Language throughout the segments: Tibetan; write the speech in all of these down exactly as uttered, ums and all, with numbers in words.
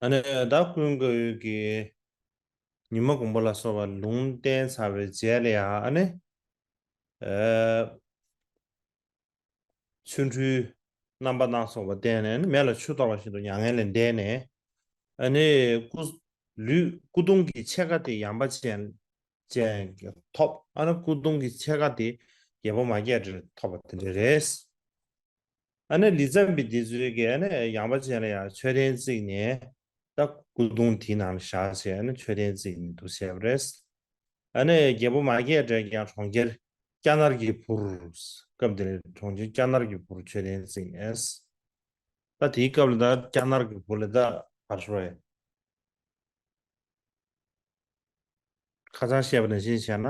ཨ་ནི་ད་ཀུན་དགའ་བོ་གིས་ཉི་མ་གུང་པ་ལ་སོགས་པ་ལུང་བསྟན་ཚར་བའི་རྗེས་ལ་ཡང་ཨ་ནི། ཨ། ཆོ་འཕྲུལ་རྣམ་པ་སྣ་ཚོགས་པ་བསྟན་ནས་མེ་ལ་ཆུ་གཏོར་བ་བཞིན་དུ་མྱ་ངན་ལས་འདས་ནས། ཨ་ནི་སྐུ་ལུས་སྐུ་གདུང་གི་ཕྱེད་ཀ་དེ་ཡངས་པ་ཅན་ཅན་གྱི་ཐོབ། ཨ་ནི་སྐུ་གདུང་གི་ཕྱེད་ཀ་དེ་རྒྱལ་པོ་མ་སྐྱེས་དགྲ་ལས་ཐོབ་པ་དེ་འདྲ་རེད། ཨ་ནི་ལི་ཙམ་པའི་འདི་ཚོའི་གི་ཨ་ནི་ཡངས་པ་ཅན་ལ་ཡང་མཆོད་རྟེན་བརྩིགས་ནས་ད་སྐུ་གདུང་དེའི་ནང་ལ་བཞག་བྱས་ཨ་ནི་མཆོད་རྟེན་བརྩིགས་ནས་འདུག་བྱས་པ་རེད། ཨ་ནི་རྒྱལ་པོ་མ་སྐྱེས་དགྲས་ཀྱང་གྲོང་ཁྱེར་སྐྱ་ནར་གྱི་བུར། སྐབས་དེར་གྲོང་ཁྱེར་སྐྱ་ནར་གྱི་བུར་མཆོད་རྟེན་བརྩིགས་ནས། ད་དེའི་སྐབས་ལ་ད་སྐྱ་ནར་གྱི་བུ་ལ་ད་ག་རེ་ཟེར། ཁ་སང་བཤད་པ་ནང་བཞིན་བྱས་ན།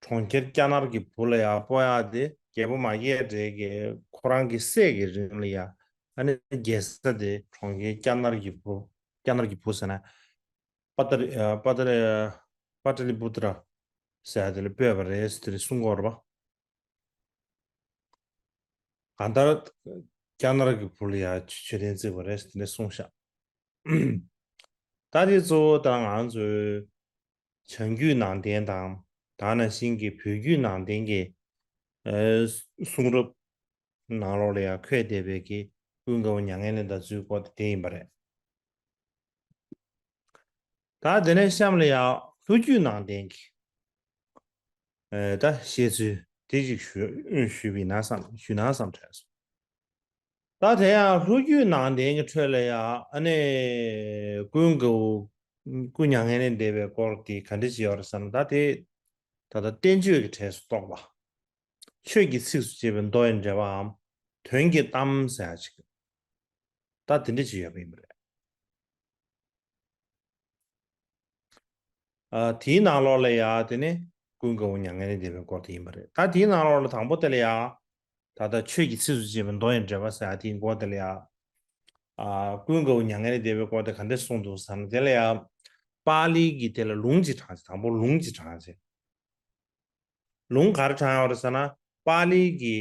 གྲོང་ཁྱེར་སྐྱ་ནར་གྱི་བུ་ལ་ཡང་སྤོ་ཡག་དེ་རྒྱལ་པོ་མ་སྐྱེས་དགྲས་ཀྱི་ཁོ་རང་གི་སྲས་ཀྱི་རིང་ལ་ཡང་ཨ་ནི་རྒྱལ་ས་དེ་གྲོང་ཁྱེར་སྐྱ་ནར་གྱི་བུ། སྐྱ་ནར་གྱི་བུ་ཟེར་ན། པ་ཏ་རི་པ་ཏ་རི་པ་ཏ་ལི་པུ་ཏྲ་ཟེར་ཡག་དེ་ལ་སྤོས་པ་རེད་ཟེར་དེ་གསུང་གི་ཡོད་རེད་པ། གང་ལྟར་སྐྱ་ནར་གྱི་བུ་ལ་ཡང་མཆོད་རྟེན་བརྩིགས་པ་རེད་ཟེར་དེ་གསུངས་ཤག་ད་དེ་གཙོ་བོ་ད་ང་ཚོའི་བྱང་རྒྱུད་ནང་བསྟན་དང་ད་ནང་བཞིན་གྱི་བོད་བརྒྱུད་ནང་བསྟན་གྱི་ཨ་གསུང་རབ་ནང་ལོགས་ལ་ཡང་འཁོད་བསྡད་པའི་གི་ཀུན་དགའ་བོ་མྱ་ངན་ལས་འདའ་ཚུལ་སྐོར་དེ་དེ་ཡིན་པ་རེད། ད་དེ་ནས་གཤམ་ལ་ཡང་ལྷོ་རྒྱུད་ནང་བསྟན་གྱི་ཨ་ད་བཤད་ཚུལ་དེ་ཅིག་ཞུ་ཞུས་པ་ཡིན་ན་བསམ་ཞུས་ན་བསམ་དྲན་སོང་། ད་དེ་ཡང་ལྷོ་རྒྱུད་ནང་བསྟན་གྱི་ཁྲོད་ལ་ཡང་ཨ་ནི་ཀུན་དགའ་བོ་སྐུ་མྱ་ངན་ལས་འདས་པའི་སྐོར་དེ་ག་འདྲ་ཅིག་ཡོད་རེད་ཟེར་ན། ད་དེ་ད་ལྟ་བསྟན་བཅོས་ཀྱི་གྲས་སུ་གཏོགས་པ། ཆོས་ཀྱི་ཚིགས་སུ་བཅད་པའི་མདོ་ཡི་འགྲེལ་པའམ་དོན་གྱི་གཏམ་ཟེར་ཡག་ཅིག་ད་དེ་འདྲ་ཅིག་ཡོད་པ་ཡིན་པ་རེད། ཨ་དེའི་ནང་ལོགས་ལ་ཡང་དེ་ནི་ཀུན་དགའ་བོ་མྱ་ངན་ལས་འདས་པའི་སྐོར་དེ་ཡིན་པ་རེད། ད་དེའི་ནང་ལོགས་ལ་དང་པོ་དེ་ལ་ཡང་ད་ལྟ་ཆོས་ཀྱི་ཚིགས་སུ་བཅད་པའི་མདོ་ཡི་འགྲེལ་པ་ཟེར་ཡག་དེའི་སྐོར་དེ་ལ་ཡང་ཨ་ཀུན་དགའ་བོ་མྱ་ངན་ལས་འདས་པའི་སྐོར་དེ་ག་འདྲ་གསུངས་འདུག་ཟེར་ན། དེ་ལ་ཡང་པཱ་ལི་གི་དེ་ལ་ལུང་གཅིག་དྲངས་བྱས། དང་པོ་ལུང་གཅིག་དྲངས་བྱས། ལུང་ག་རེ་དྲངས་ཡོད་རེད་ཟེར་ན། པཱ་ལི་གི་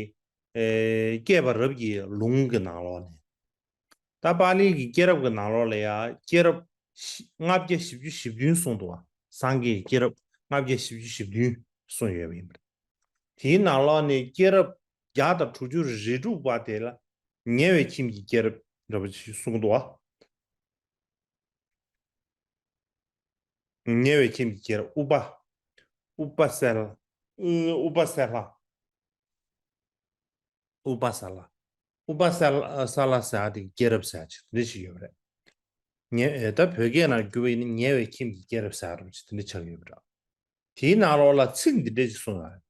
ཨེ་བསྐྱེད་པ་རབ་ཀྱི་ལུང་གི་ནང་ལོགས་ནས། ད་པཱ་ལི་གི་བསྐྱེད་རབས་ཀྱི་ནང་ལོགས་ལ་ཡང་བསྐྱེད་རབས་ལྔ་བརྒྱ་བཞི་བཅུ་ཞེ་བདུན་གསུངས་འདུག་བ། སངས་རྒྱས་ཀྱི་བསྐྱེད་རབས་ལྔ་བརྒྱ་བཞི་བཅུ་ཞེ་བདུན་གསུངས་ཡོད་པ་ཡིན་པ་རེད། དེའི་ནང་ལོགས་ནས་བསྐྱེད་རབས་བརྒྱ་དང་དྲུག་ཅུ་རེ་དྲུག་པ་དེ་ལ་ཉེ་བའི་ཁྱིམ་གྱི་བསྐྱེད་རབས་འདྲ་པོ་ཞིག་གསུངས་འདུག་བ། ཉེ་བའི་ཁྱིམ་གྱི་བསྐྱེད་རབས་ཨུ་པ། ཨུ་པ་སེ་ལ། ཨུ་པ་སེ་ལ། ཨུ་པ་ས་ལ། ཨུ་པ་ས་ལ་ས་ལ་ཟེར་ཡག་དེ་བསྐྱེད་རབས་ཟེར་ཡག་ཅིག་དེ་འདྲ་ཞིག་ཡོད་པ་རེད། ཉེ་ད་བོད་སྐད་ནང་བསྒྱུར་བ་ཡིན་ན་ཉེ་བའི་ཁྱིམ་གྱི་བསྐྱེད་རབས་ཟེར་ཡག་འདྲ་པོ་ཅིག་དེ་འདྲ་ཆགས་ཡོད་པ་རེད། དེའི་ནང་ལོགས་ལ་ཚིག་འདི་འདྲ་ཅིག་གསུངས་ཡོད་རེད།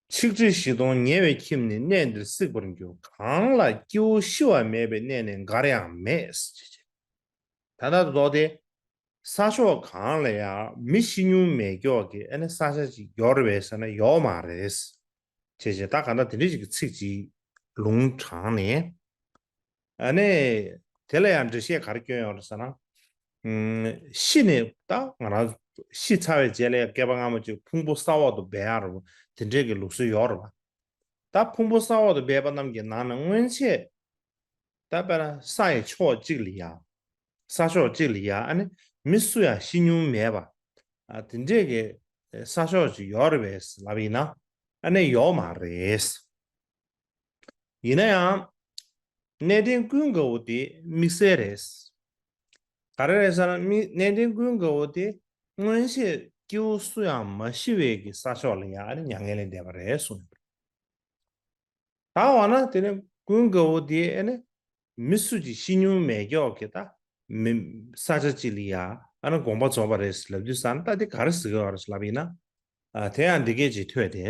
ཆིག་ཁྲི་བཞི་སྟོང་ཉེ་བའི་ཁྱིམ་ནི་གནས་འདིར་བསྲེགས་པར་འགྱུར། གང་ལ་སྐྱེ་བོ་ཤི་བ་མེད་པའི་གནས་ནི་འགར་ཡང་མེད་ཟེར་བྱས། ད་ལྟ་མདོ་དེ། ས་ཕྱོགས་གང་ལ་ཡང་མི་ཤི་མྱོང་མེད་མཁན་གྱི་ཨ་ནི་ས་ཆ་ཅིག་ཡོད་རེད་པས་ཟེར་ན་ཡོད་མ་རེད། བྱས་བྱས་ད་གང་ལྟར་དེ་འདྲ་ཞིག་གི་ཚིག་ཅིག་ལུང་དྲངས་ནས། ཨ་ནི་དེ་ལ་ཡང་འགྲེལ་བཤད་ག་རེ་བསྐྱོན་ཡོད་རེད་ཟེར་ན། ཨུམ། ཤི་ནས་ད་ང་རང་ཤི་ཚར་བའི་རྗེས་ལ་ཡང་བསྐལ་པ་སྔ་མ་ཅིག་ཕུང་པོ་ས་འོག་ཏུ་སྦས་ཡག་རེད་པ། དེ་འདྲའི་གི་ལུགས་སྲོལ་ཡོད་རེད་པ། ད་ཕུང་པོ་ས་འོག་ཏུ་སྦས་པ་རྣམས་ཀྱི་ནང་ན་སྔོན་ཆད། ད་དཔེར་ན་ས་ཡི་ཕྱོགས་གཅིག་ལ་ཡ། ས་ཕྱོགས་གཅིག་ལ་ཡ་ཨ་ནི་མི་སུ་ཡང་ཤི་མྱོང་མེད་པ། ཨ་དེ་འདྲས་ཀྱི་ས་ཕྱོགས་ཅིག་ཡོད་རེད་པས་ལབ་ཡིན་ན། ཨ་ནི་ཡོད་མ་རེད། ཡིན་ན་ཡང་། གནས་བརྟན་ཀུན་དགའ་བོ་དེ་དམིགས་བསལ་རེད། ག་རེ་རེད་ཟེར་ན་མི་གནས་བརྟན་ཀུན་དགའ་བོ་དེ་སྔོན་ཆད་སྐྱེ་བོ་སུ་ཡང་མ་ཤི་བའི་གི་ས་ཕྱོགས་ལ་ཡ་ཨ་ནི་མྱ་ངན་ལས་འདས་པ་རེད་གསུངས་ཡོད་པ་རེད། ད་འོ་ན་དེ་ནས་ཀུན་དགའ་བོ་དེ་ཨ་ནི་མི་སུ་གཅིག་ཤི་མྱོང་མེད་ཀྱོག་གི་ད་མི་ས་ཆ་གཅིག་ལ་ཡ་ཨ་ནི་དགོངས་པ་རྫོགས་པ་རེད་ལབ་དུས་ཙང་ད་དེ་ག་རེ་ཟེར་གི་ཡོད་རེད་ལབ་ཡིན་ན། ཨ་དེ་ཡང་འདི་སྐད་ཅིག་ཐོས་ཏེ།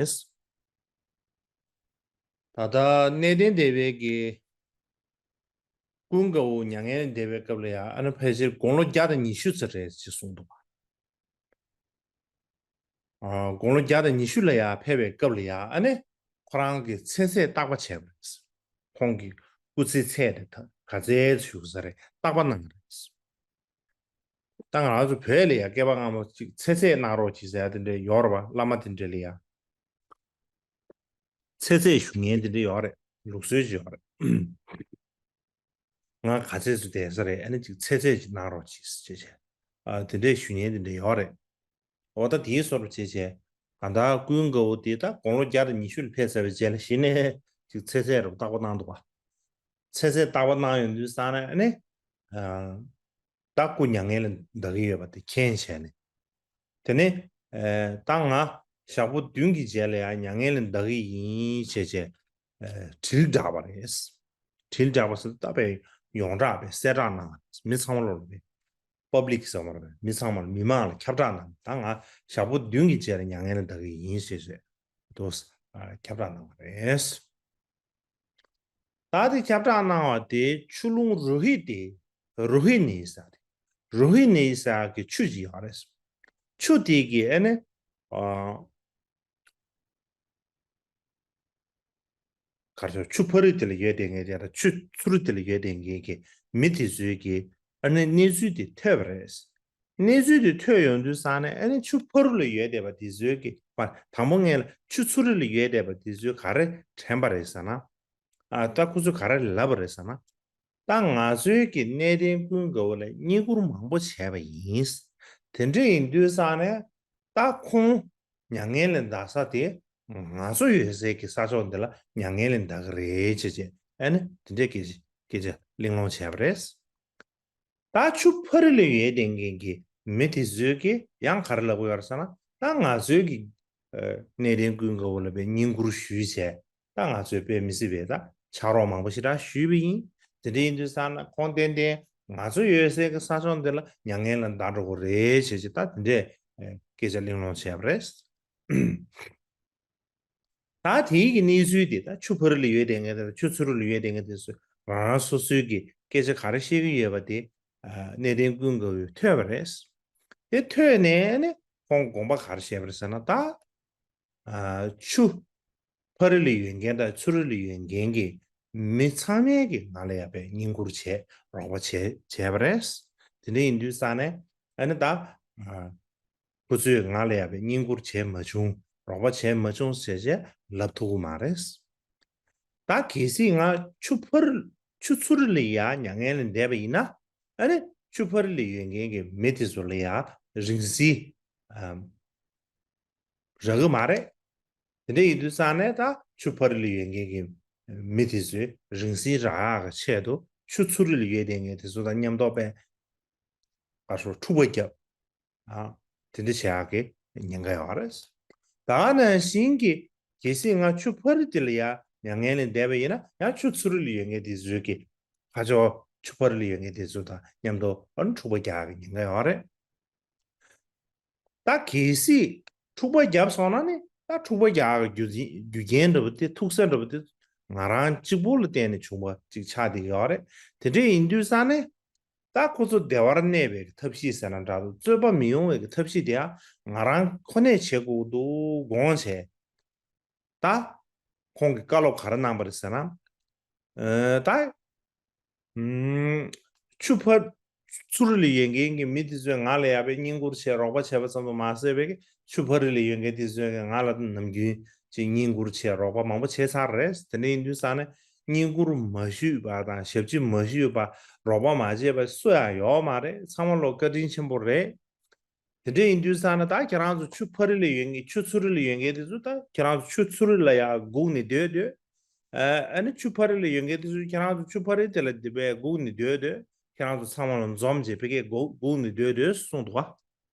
ད་ལྟ་གནས་བརྟན་སྡེ་པའི་གི་ཀུན་དགའ་བོ་མྱ་ངན་ལས་འདས་པའི་སྐབས་ལ་ཡ་ཨ་ནི་ཕལ་ཆེར་དགུང་ལོ་བརྒྱ་དང་ཉི་ཤུ་ཙམ་རེད་ཅེས་གསུངས་འདུག་པ། ཨ་དགུང་ལོ་བརྒྱ་དང་ཉི་ཤུ་ལ་ཡ་ཕེབས་པའི་སྐབས་ལ་ཡ་ཨ་ནི་ཁོ་རང་གི་ཚེ་ཚད་བརྟག་པ་བྱས་པ་རེད། ཁོང་གི་སྐུ་ཚེའི་ཚད་དེ་ད་ག་ཚད་བཞུགས་ས་རེད་བརྟག་པ་གནང་གི་རེད། ད་ང་རང་ཚོ་བོད་ལ་ཡ་བསྐལ་པ་སྔ་མོ་གཅིག་ཚེ་ཚད་གནང་རོགས་གྱིས་ཟེར་ཡ་དེ་འདྲ་ཡོད་རེད་པ། བླ་མ་དེ་འདྲ་ལ་ཡ་ཚེ་ཚད་ཞུ་མཁན་དེ་འདྲ་ཡོད་རེད། ལུགས་སྲོལ་ཅིག་ཡོད་རེད། ང་ག་ཚད་ཙམ་བསྡད་ས་རེད། ཨ་ནི་ཅིག་ཚད་ཚད་ཅིག་གནང་རོགས་གྱིས་ཟེར་བྱས་བྱས། ཨ་དེ་འདྲས་ཞུ་མཁན་དེ་འདྲས་ཡོད་རེད། འོ་ད་དེའི་བཟོ་འདྲ་བྱས་བྱས། གང་ལྟར་ཀུན་དགའ་བོ་དེ་ད་དགུང་ལོ་བརྒྱ་དང་ཉི་ཤུ་ལ་ཕེབས་ཚར་བའི་རྗེས་ལ་གཞི་ནས་ཅིག་ཚད་ཚད་རུ་རྟག་པར་གནང་འདུག་བ། ཚད་ཚད་རྟག་པར་གནང་ཡོང་དུས་ཙང་ནས་ཨ་ནི། ཨ། ད་སྐུ་མྱ་ངན་ལས་འདའ་གི་ཡོད་པ་དེ་མཁྱེན་བྱས་ནས། དེ་ནས་ཨ་ད་ང་ཞག་པོ་བདུན་གྱི་རྗེས་ལ་ཡང་མྱ་ངན་ལས་འདའ་གི་ཡིན་ཞེས་བྱས་ཨ་དྲིལ་བསྒྲགས་པ་རེད། དྲིལ་བསྒྲགས་པ་ཟེར་ད་དཔེ་ཡོངས་གྲགས་པའི་གསལ་བསྒྲགས་གནང་བ་རེད། མི་ཚང་མ་ལོ་ལ་པའི་པབ་ལིག་ཟེར་བ་རེད། མི་ཚང་མ་ལ་མི་མང་ལ་ཁྱབ་བསྒྲགས་གནང་། ད་ང་ཞག་པོ་བདུན་གྱི་རྗེས་ལ་མྱ་ངན་ལས་འདའ་གི་ཡིན་ཞེས་བྱས་དུ་ཨ་ཁྱབ་བསྒྲགས་གནང་བ་རེད། ད་དེ་ཁྱབ་བསྒྲགས་གནང་བ་དེ་ཆུ་ཀླུང་རོ་ཧི་དེ་རོ་ཧི་ནི་ས་རེད། རོ་ཧི་ནི་ས་གི་ཆུ་ཅིག་ཡོད་རེད། ཆུ་དེ་གི་ཨ་ནི་ཨ་གར་ཆུ་ཆུ་ཕ་རི་དེ་ལ་ཡོད་བསྡད་མཁན་དེ་དང་ཆུ་ཚུ་རི་དེ་ལ་ཡོད་བསྡད་མཁན་གྱི་མི་དེ་ཚོའི་གི་ཨ་ནི་གནས་ཚུལ་དེ་ཐོས་པ་རེད། གནས་ཚུལ་དེ་ཐོས་ཡོང་དུས་ཙང་ནས་ཨ་ནི་ཆུ་ཕ་རི་ལ་ཡོད་བསྡད་པ་དེ་ཚོའི་གི་མ་དང་པོ་ངས་ལ་ཆུ་ཚུ་རི་ལ་ཡོད་བསྡད་པ་དེ་ཚོས་ག་རེ་དྲན་པ་རེད་ཟེར་ན། ཨ་ད་ཁོ་ཚོས་ག་རེ་ལབ་པ་རེད་ཟེར་ན། ད་ང་ཚོའི་གི་གནས་བརྟན་ཀུན་དགའ་བོ་ལ་བསྙེན་བཀུར་མང་པོ་བྱས་པ་ཡིན། དེ་འདྲ་ཡིན་དུས་ཙང་ནས་ད་ཁོང་མྱ་ངན་ལས་འདའ་ས་དེ་ང་ཚོ་ཡོད་སའི་གི་ས་ཕྱོགས་འདི་ལ་མྱ་ངན་ལས་འདའ་གི་རེད་ཅེས་བྱས་ཨ་ནི་དེ་འདྲའི་སྐད་ཆ་སྐད་ཆ་གླེང་སློང་བྱས་པ་རེད། ད་ཆུ་ཕ་རི་ལ་ཡོད་བསྡད་མཁན་གྱི་མི་དེ་ཚོས་ཀྱི་ཡང་ག་རེ་ལབ་ཀྱི་ཡོད་རེད་ཟེར་ན། ད་ང་ཚོའི་གི་ཨ་གནས་བརྟན་ཀུན་དགའ་བོ་ལ་བའི་བསྙེན་བཀུར་ཞུས་བྱས། ད་ང་ཚོས་དཔེ་མི་སྲིད་པའི་ད་ཕྱག་རོགས་མང་པོ་ཞེ་དྲག་ཞུས་པ་ཡིན། དེ་འདྲ་ཡིན་དུས་ཙང་ན་ཁོང་ཏན་ཏན་ང་ཚོ་ཡོད་སའི་གི་ས་ཕྱོགས་འདི་ལ་མྱ་ངན་ལས་འདའ་འགྲོ་གི་རེད་ཞེས་ཅིག་ད་དེ་འདྲས་ཨ་སྐད་ཆ་གླེང་སློང་བྱས་པ་རེད། ད་དེའི་གི་གནས་ཚུལ་དེ་ད་ཆུ་ཕ་རི་ལ་ཡོད་བསྡད་མཁན་དེ་དང་ཆུ་ཚུ་རི་ལ་ཡོད་བསྡད་མཁན་དེ་ཚོས་རང་རང་སོ་སོའི་གི་སྐད་ཆ་ག་རེ་བཤད་ཀྱི་ཡོད་པ་དེ་ཨ་གནས་བརྟན་ཀུན་དགའ་བོས་ཐོས་པ་རེད། དེ་ཐོས་ནས་ནི་ཁོང་དགོངས་པ་ག་རེ་བཞེས་པ་རེད་ཟེར་ན། ད་ཨ་ཆུ་ཕ་རི་ལ་ཡོད་མཁན་དང་ཚུ་རི་ལ་ཡོད་མཁན་གྱི་མི་ཚང་མས་ཀྱི་ང་ལ་ཡ་བའི་བསྙེན་བཀུར་བྱས་རོགས་པ་བྱས་བྱས་པ་རེད། དེ་འདྲ་ཡིན་དུས་ཙང་ནས་ཨ་ནི་ད་ཨ་ཁོ་ཚོས་ང་ལ་ཡ་བའི་བསྙེན་བཀུར་བྱས་མ་བྱུང་། རོགས་པ་བྱས་མ་བྱུང་ཟེར་བྱས་ལབ་ཐུབ་ཀྱི་མ་རེད། ད་གལ་སྲིད་ང་ཆུ་ཕ་རི་ཆུ་ཚུ་རི་ལ་ཡ་མྱ་ངན་ལས་འདས་པ་ཡིན་ན། ཨ་ནི་ཆུ་ཕ་རི་ལ་ཡོད་མཁན་གྱི་མི་དེ་ཚོ་ལ་ཡ་རིང་བསྲེལ་ཨམ་རག་གི་མ་རེད། དེ་འདྲ་ཡིན་དུས་ཙང་ནས་ད་ཆུ་ཕ་རི་ལ་ཡོད་མཁན་གྱི་མི་དེ་ཚོས་རིང་བསྲེལ་རག་གི་ཆེད་དུ་ཆུ་ཚུ་རི་ལ་ཡོད་བསྡད་མཁན་དེ་ཚོ་དང་མཉམ་དུ་དཔེ་ག་རེ་ཟེར་འཁྲུག་པ་བརྒྱབ། ཨ་དེ་འདྲ་བྱེད་ཡག་གི་ཉེན་ཁ་ཡོད་རེད། ད་ག་ནང་བཞིན་གྱི་གལ་སྲིད་ང་ཆུ་ཕ་རི་དེ་ལ་ཡ་མྱ་ངན་ལས་འདས་པ་ཡིན་ན། ཡང་ཆུ་ཚུ་རི་ལ་ཡོད་མཁན་དེ་ཚོས་ཀྱི་ཁ་ཕྱོགས་ཆུ་ཕ་རི་ལ་ཡོད་མཁན་དེ་ཚོ་དང་མཉམ་དུ་ཨ་ནི་འཁྲུག་པ་རྒྱག་ཡག་གི་ཉེན་ཁ་ཡོད་རེད། ད་གལ་སྲིད་འཁྲུག་པ་བརྒྱབ་སོང་ན་ནི། ད་འཁྲུག་པ་རྒྱག་གི་རྒྱུ་རྒྱུ་རྐྱེན་འདྲ་པོ་དེ། ཐུག་ས་འདྲ་པོ་དེ་ང་རང་གཅིག་པུ་ལ་བརྟེན་ནས་བྱུང་བ་ཅིག་ཆགས་བསྡད་ཀྱི་ཡོད་རེད། དེ་འདྲ་ཡིན་དུས་ཙང་ནས་ད་ཁོ་ཚོ་བདེ་བར་གནས་པའི་ཐབས་ཤེས་ཟེར་ན་འདྲ་འདུག་རྩོད་པ་མི་ཡོང་བའི་ཐབས་ཤེས་དེ་ཡང་ང་རང་ཁོ་ནས་བྱེད་དགོས་འདུག་དགོངས་བྱས། ད་ཁོང་གིས་བཀའ་སློབ་ག་རེ་གནང་པ་རེད་ཟེར་ན། ཨ་ད་ཨུམ། ཆུ་ཕ་ཚུ་རི་ལ་ཡོད་མཁན་གྱི་མི་དེ་ཚོས་ང་ལ་ཡ་བའི་བསྙེན་བཀུར་བྱས་རོགས་པ་བྱས་པ་ཙམ་དུ་མ་ཟད་པའི་ཆུ་ཕ་རི་ལ་ཡོད་མཁན་དེ་ཚོས་ང་ལ་ནམ་རྒྱུན་ཅིག་བསྙེན་བཀུར་བྱས་རོགས་པ་མང་པོ་བྱས་ཚར་རེད། དེ་འདྲ་ཡིན་དུས་ཙང་ནས་བསྙེན་བཀུར་མ་ཞུས་པ་དང་ཞབས་ཕྱི་མ་ཞུས་པ་རོགས་པ་མ་བྱས་པ་སུ་ཡང་ཡོད་མ་རེད། ཚང་མ་ལོ་བཀའ་དྲིན་ཆེན་པོ་རེད། དེ་འདྲ་ཡིན་དུས་ཙང་ན་ད་ཁྱེད་རང་ཚོ་ཆུ་ཕ་རི་ལ་ཡོད་མཁན་ཆུ་ཚུ་རི་ལ་ཡོད་མཁན་དེ་ཚོ་ད་ཁྱེད་རང་ཚོ་ཆུ་ཚུ་རི་ལ་ཡར་སྒུག་ནས་སྡོད་སྡོད། ཨ་ཨ་ནི་ཆུ་ཕ་རི་ལ་ཡོད་མཁན་དེ་ཚོ་ཁྱེད་རང་ཚོ་ཆུ་ཕ་རི་དེ་ལ་དེ་བས་སྒུག་ནས་སྡོད་སྡོད། ཁྱེད་རང་ཚོ་ཚང་མ་ལ་འཛོམས་བྱས་ཕ་གིར་སྒུག་སྒུག་ནས་སྡོད་སྡོད་གསུངས་འདུག་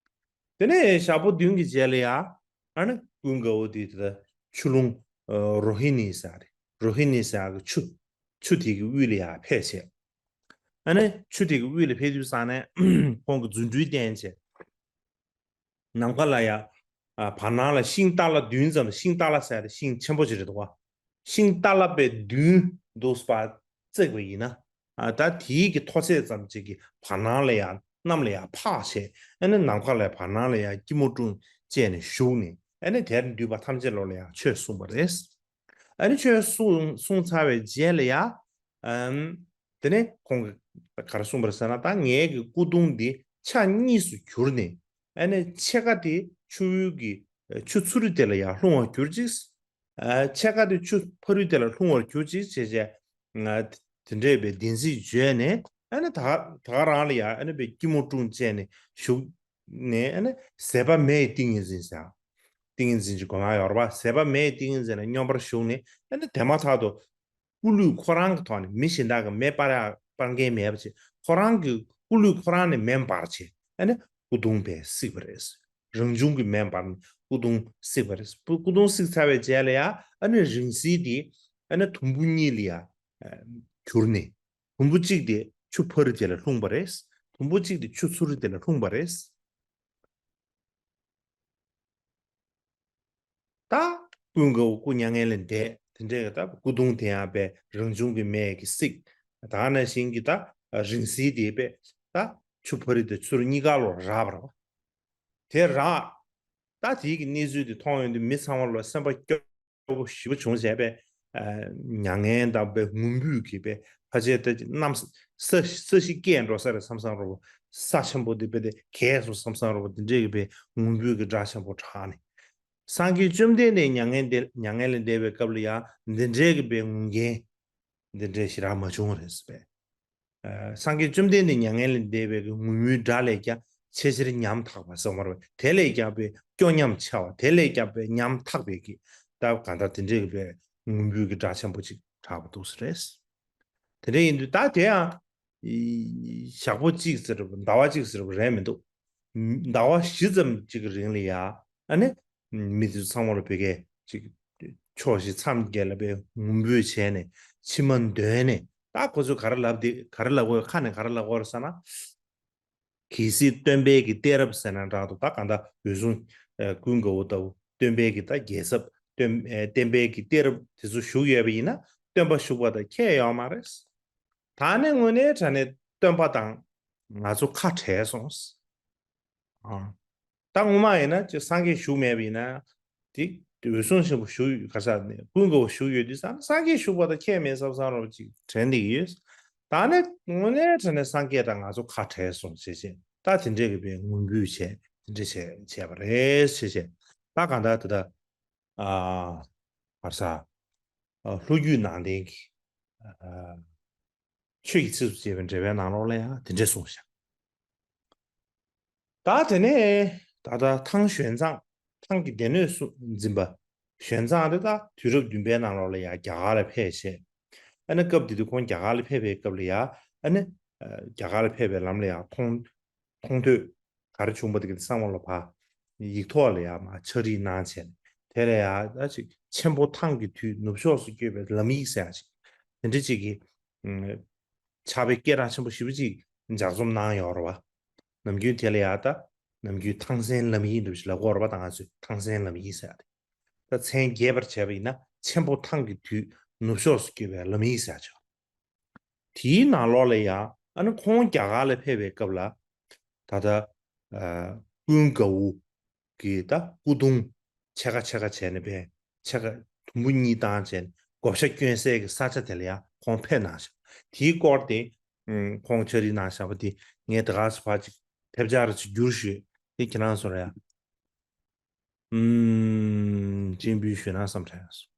ག་དེ་ནས་ཞག་པོ་བདུན་གྱི་རྗེས་ལ་ཡ་ཨ་ནི་ཀུན་དགའ་བོ་དེ་དེ་ཆུ་ཀླུང་ཨ་རོ་ཧི་ནི་ཟེར་རེད། རོ་ཧི་ནི་ཟེར་གི་ཆུ་ཆུ་དེ་གི་དབུས་ལ་ཡ་ཕེབས་བྱས། ཨ་ནི་ཆུ་དེ་གི་དབུས་ལ་ཕེབས་དུས་ཙང་ནས་ཁོང་གི་རྫུ་འཕྲུལ་བསྟན་བྱས། ནམ་མཁའ་ལ་ཡ་ཨ་བར་སྣང་ལ་ཤིང་ཏཱ་ལ་བདུན་ཙམ། ཤིང་ཏཱ་ལ་ཟེར་ཏེ་ཤིང་ཆེན་པོ་ཅིག་རེད་འདུག་ག་ཤིང་ཏཱ་ལ་པའི་བདུན་འདུག་པ་བརྩིགས་པ་ཡིན་ན། ཨ་ད་དེའི་གི་མཐོ་ཚད་ཙམ་ཅིག་གི་བར་སྣང་ལ་ཡ་གནམ་ལ་ཡ་འཕགས་བྱས། ཨ་ནི་ནམ་མཁའ་ལ་བར་སྣང་ལ་ཡ་སྐྱིལ་མོ་ཀྲུང་བཅས་ནས་བཞུགས་ནས། ཨ་ནི་དེར་འདུས་པ་ཐམས་ཅད་ལོ་ལ་ཡ་ཆོས་གསུངས་པ་རེད། ཨ་ནི་ཆོས་གསུངས་གསུངས་ཚར་བའི་རྗེས་ལ་ཡ། ཨམ། དེ་ནས་ཁོང་གིས་ག་རེ་གསུངས་པ་རེད་ཟེར་ན། ད་ངའི་གི་སྐུ་གདུང་འདི་ཆ་གཉིས་སུ་གྱུར་ནས། ཨ་ནི་ཕྱེད་ཀ་དེ་ཆུ་བོའི་གི་ཆུ་ཚུ་རི་དེ་ལ་ཡང་ལྷུང་བར་གྱུར་ཅིག་ཨ་ཕྱེད་ཀ་དེ་ཆུ་ཕ་རི་དེ་ལ་ལྷུང་བར་གྱུར་ཅིག་ཅེས་བྱས། ང་ དེ་འདྲས་པའི་བདེན་ཚིག་བརྗོད་ནས་ཨ་ནི་ད་ད་ག་རང་ལ་ཡ་ཨ་ནི་པའི་སྐྱིལ་མོ་ཀྲུང་བཅས་ནས་བཞུགས་ནས་ཨ་ནི་ཟད་པ་མེད་ཏིང་ངེ་འཛིན་ཟེར། ཏིང་ངེ་འཛིན་གྱི་སྒོ་ང་ཡོད་རེད་པ། ཟད་པ་མེད་ཏིང་ངེ་འཛིན་ལ་སྙོམས་པར་ཞུགས་ནས་ཨ་ནི་དེ་མ་ཐག་ཏུ་སྐུ་ལུས་ཁོ་རང་གི་ཐོག་ནས་མི་གཞན་དག་གི་མེ་སྤར་ཡ་སྤར་མཁན་མེད་པ་བྱས། ཁོ་རང་གི་སྐུ་ལུས་ཁོ་རང་ནས་མེ་འབར་བྱས་ཨ་ནི་སྐུ་གདུང་པས་བསིགས་པ་རེད། རང་བྱུང་གི་མེ་འབར་ནས་སྐུ་གདུང་བསིགས་པ་རེད། སྐུ་གདུང་བསིགས་ཚར་བའི་རྗེས་ལ་ཡ་ཨ་ནི་རིང་བསྲེལ་དེ་ཨ་ནི་དུམ་བུ་གཉིས་ལ་ཡ་གྱུར་ནས་དུམ་བུ་གཅིག་དེ་ཆུ་ཕ་རི་དེ་ལ་ལྷུང་བ་རེད། དུམ་བུ་གཅིག་དེ་ཆུ་ཚུ་རི་དེ་ལ་ལྷུང་བ་རེད། ད་ཀུན་དགའ་བོ་སྐུ་མྱ་ངན་ལས་འདས། དེ་འདྲའི་ད་སྐུ་གདུང་དེ་ཡང་པའི་རང་བྱུང་གི་མེ་གིས་བསིགས། ད་ནང་བཞིན་གྱི་ད་རིང་བསྲེལ་དེ་པས་ད་ཆུ་ཕ་རི་དེ་ཚུ་རི་གཉིས་ཀ་ལོ་རག་པ་རེད་པ། དེ་རག་ད་དེའི་གི་གནས་ཚུལ་དེ་མཐོང་ཡོང་དུས་མི་ཚང་མ་ལོ་སེམས་པ་སྐྱོ་པོ་ཞེ་པོ་བྱུང་བྱས་པས། མྱ་ངན་དང་པའི་ངུ་འབོད་ཀྱིས་པས་ཕལ་ཆེར་ད་གནམ་ས་ས་གཞི་སྐྱེས་འགྲོ་ས་རེད་བསམ་བསམ་རོ། ས་ཆེན་པོ་འདི་པས་དེ་གས་སོང་བསམ་བསམ་རོ། འདི་འདྲས་ཀྱི་པའི་ངུ་འབོད་ཀྱི་སྒྲ་ཆེན་པོ་གྲགས་ནས། སངས་རྒྱས་བཅོམ་ལྡན་འདས་མྱ་ངན་འདས་མྱ་ངན་ལས་འདས་པའི་སྐབས་ལ་ཡང་འདི་འདྲས་ཀྱི་པའི་ངུ་མཁན་འདི་འདྲས་ཞེ་དྲག་མ་བྱུང་རེད་ཟེར་པས། སངས་རྒྱས་བཅོམ་ལྡན་འདས་མྱ་ངན་ལས་འདས་པའི་གི་ངུ་མོའི་སྒྲ་ལས་ཀྱང་ཆེས་ཆེར་ཉམ་ཐག་པ་ཟེར་བ་རེད། དེ་ལས་ཀྱང་པའི་སྐྱོ་ཉམས་ཆེ་བ། དེ་ལས་ཀྱང་པའི་ཉམ་ཐག་པའི་གི་ད་གང་ལྟར་དེ་འདྲའི་གི་པའི་ངུ་འབོད་ཀྱི་སྒྲ་ཆེན་པོ་ཅིག་གྲགས་པ་འདུག་ཟེར་རེད། དེ་འདྲ་ཡིན་དུས་ད་དེ་ཡང་ཞག་པོ་གཅིག་ཟེར་བ་ཟླ་བ་གཅིག་ཟེར་བ་རན་མི་འདུག་ཟླ་བ་བཞི་ཙམ་ཅིག་གི་རིང་ལ་ཡ་ཨ་ནི། མི་དེ་ཚོ་ཚང་མ་ལ་བོད་སྐད་ཅིག་ཕྱོགས་བཞི་མཚམས་བརྒྱད་ལ་པའི་ངུ་འབོད་བྱས་ནས་མཆི་མ་འདོན་ནས། ད་ཁོ་ཚོས་ག་རེ་ལབ་དེ་ག་རེ་ལབ་དགོས། ཁ་ནས་ག་རེ་ལབ་དགོས་རེད་ཟེར་ན། གལ་སྲིད་སྟོན་པའི་གི་གཏད་རབས་ཟེར་ན་འདྲ་འདུག་ད་གང་ལྟར་འོད་སྲུང་ཀུན་དགའ་བོ་ལྟ་བུ་སྟོན་པའི་གི་ད་རྒྱལ་ཚབ་སྟོན་སྟོན་པའི་གི་གཏད་རབས་དེ་ཚོ་བཞུགས་ཡོད་པ་ཡིན་ན་སྟོན་པ་བཞུགས་པ་དང་ཁྱད་ཡོད་མ་རེད། ད་ནི་དངོས་གནས་དྲང་གནས་སྟོན་པ་དང་ང་ཚོ་ཁ་བྲལ་སོང་། ཨ། ད་ངོ་མ་ཡིན་ན་ཅིག་སངས་རྒྱས་བཞུགས་མེད་པ་ཡིན་ན། དེ་དེ་འོད་སྲུང་ཆེན་པོ་བཞུགས་ཡོད་ག་ས་ནས་ཀུན་དགའ་བོ་བཞུགས་ཡོད་དུས་ཙང་སངས་རྒྱས་བཞུགས་པ་དང་ཁྱད་མེད་བསམ་བསམ་རོ་ཅིག་དྲན་བསྡད་ཀྱི་ཡོད། ད་ནི་དངོས་གནས་དྲང་གནས་སངས་རྒྱས་དང་ང་ཚོ་ཁ་བྲལ་སོང་བྱས་བྱས་ད་དེ་འདྲས་ཀྱི་པའི་ངུ་འབོད་བྱས་དེ་འདྲས་བྱས་བྱས་པ་རེད་བྱས་བྱས་ད་གང་ལྟར་དེ་ལྟར། ཨ། བར་ས། ཨ། ལྷོ་རྒྱུད་ནང་བསྟན་གྱི། ཨ། ཆོས་ཀྱི་ཚིགས་སུ་བཅད་པའི་འགྲེལ་པའི་ནང་ལོགས་ལ་ཡང་དེ་འདྲས་གསུངས་ཤག་ད་དེ་ནས་ད་ལྟ་ཐང་ཞོན་ཙང་ཐང་གི་སྡེ་སྣོད་སུ་འཛིན་པ། ཞོན་ཙང་དེ་ད་དུས་རབས་བདུན་པའི་ནང་ལོགས་ལ་ཡང་རྒྱ་གར་ལ་ཕེབས་བྱས། ཨ་ནི་སྐབས་དེ་དུས་ཁོང་རྒྱ་གར་ལ་ཕེབས་པའི་སྐབས་ལ་ཡང་ཨ་ནི། ཨ། རྒྱ་གར་ལ་ཕེབས་པའི་ལམ་ལ་ཡང་མཐོང་མཐོང་ཐོས་ག་རེ་བྱུང་བ་དེ་ག་དེ་ཚང་མ་ལ་ཕ། ཡིག་ཐོག་ལ་ཡང་མ་ཕྱག་བྲིས་གནང་བྱས་ནས་དེ་ལ་ཡང་ད་ཅིག་ཆེན་པོ་ཐང་གི་དུས་ནུབ་ཕྱོགས་སུ་བསྐྱོད་པའི་ལམ་ཡིག་ཟེར་ཡ་ཅིག་དེ་འདྲ་ཅིག་གི་ཕྱག་དཔེ་སྐད་གྲགས་ཆེན་པོ་ཞེ་པོ་ཅིག་ལྗགས་རྩོམ་གནང་ཡོད་རེད་བ། ནམ་རྒྱུན་དེ་ལ་ཡང་ད་ནམ་རྒྱུན་ཐང་སན་ལམ་ཡིག་འདྲ་པོ་ཞིག་ལབ་ཀྱི་ཡོད་རེད་བ། ད་ང་ཚོས་ཐང་སན་ལམ་ཡིག་ཟེར་ཡ་དེ། ད་མཚན་རྒྱས་པར་བྱས་པ་ཡིན་ན་ཆེན་པོ་ཐང་གི་དུས་ནུབ་ཕྱོགས་སུ་བསྐྱོད་པའི་ལམ་ཡིག་ཟེར་ཡ་ཅིག་དེའི་ནང་ལོགས་ལ་ཡང་ཨ་ནི་ཁོང་རྒྱ་གར་ལ་ཕེབས་པའི་སྐབས་ལ་ད་ལྟ་ཨ་ཀུན་དགའ་བོ་གི་ད་སྐུ་གདུང་ཕྱེད་ཀ་ཕྱེད་ཀ་བྱས་ནས་པས་ཕྱེད་ཀ་དུམ་བུ་གཉིས་བཏང་བྱས་ནས་བགོ་བཤའ་སྐྱོན་སའི་གི་ས་ཆ་དེ་ལ་ཡང་ཁོང་ཕེབས་གནང་ཤག་དེའི་སྐོར་དེ་ཨུམ་ཁོང་ཕྱག་བྲིས་གནང་བཞག་པ་དེ་ངས་དེ་ག་ཚོད་ཕར་ཅིག་དེབ་ཆག་རེ་ཅིག་བསྒྱུར་ཞུས་དེ་ཁྱེད་རང་ཚོར་ཡང་ཨུམ་སྤྱན་འབུལ་ཞུས་ན་བསམ་དྲན་སོང་།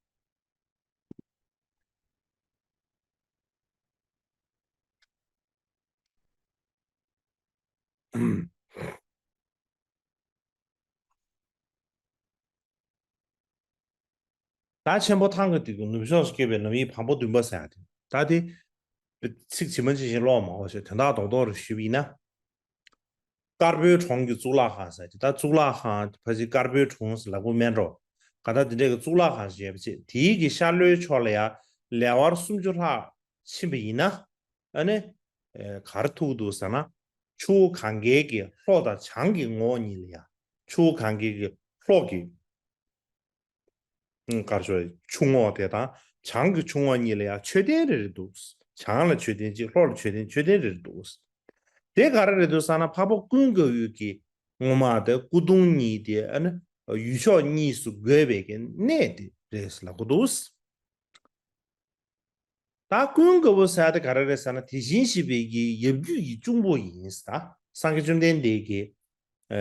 ད་ཆེན་པོ་ཐང་གི་དུས་ཀྱི་ནུབ་ཕྱོགས་སུ་སྐྱོད་པའི་ལམ་ཡིག་བམ་པོ་བདུན་པ་ཟེར་ཡ་དེ་ད་དེ་ཚིག་ཇི་མ་ཇི་བཞིན་ཀློག་མ་འོ་ཞེས་དོན་དག་རྡོག་རྡོག་རེ་ཞུས་པ་ཡིན་ན། དཀར་པོའི་གྲོང་གི་གཙུག་ལག་ཁང་ཟེར་གྱི་ད་གཙུག་ལག་ཁང་ཕལ་ཆེར་དཀར་པོའི་གྲོང་ཟེར་ལབ་དགོས་མེད་འགྲོ། ག་ད་དེ་འདྲའི་གི་གཙུག་ལག་ཁང་ཞིག་ཡོད་པ་བྱས་དེའི་གི་ཤར་ལྷོའི་ཕྱོགས་ལ་ཡང་ལེ་དབར་སུམ་ཅུ་ལྷག་ཕྱིན་པ་ཡིན་ན་ཨ་ནི་ག་རེ་ཐུག་འདུག་ཟེར་ན་ཆུ་བོ་གངྒཱའི་གི་ལྷོ་དང་བྱང་གི་ངོགས་གཉིས་ལ་ཡང་ཆུ་བོ་གངྒཱའི་གི་ལྷོ་གི་དཀར་ཕྱོགས་ཆུ་ངོགས་དེ་དང་བྱང་གི་ཆུ་ངོགས་གཉིས་ལ་ཡང་མཆོད་རྟེན་རེ་རེ་འདུག་བྱང་ལ་མཆོད་རྟེན་གཅིག་ལྷོ་ལ་མཆོད་རྟེན་མཆོད་རྟེན་རེ་རེ་འདུག་དེ་ག་རེ་རེད་འདུག་ཟེར་ན་འཕགས་པ་ཀུན་དགའ་བོའི་གི་ངོ་མ་དེ་སྐུ་གདུང་གཉིས་དེ་ཨ་ནི་ཡུལ་ཕྱོགས་གཉིས་སུ་བགོས་པའི་གི་གནས་དེ་རེད་ལབ་གི་འདུག་ད་ཀུན་དགའ་བོ་ཟེར་དེ་ག་རེ་རེད་ཟེར་ན་དེ་བཞིན་གཤེགས་པའི་གི་ཡབ་རྒྱུད་ཀྱི་གཅུང་པོ་ཡིན་ཟེར། སངས་རྒྱས་བཅོམ་ལྡན་འདས་ཀྱི་ཨ་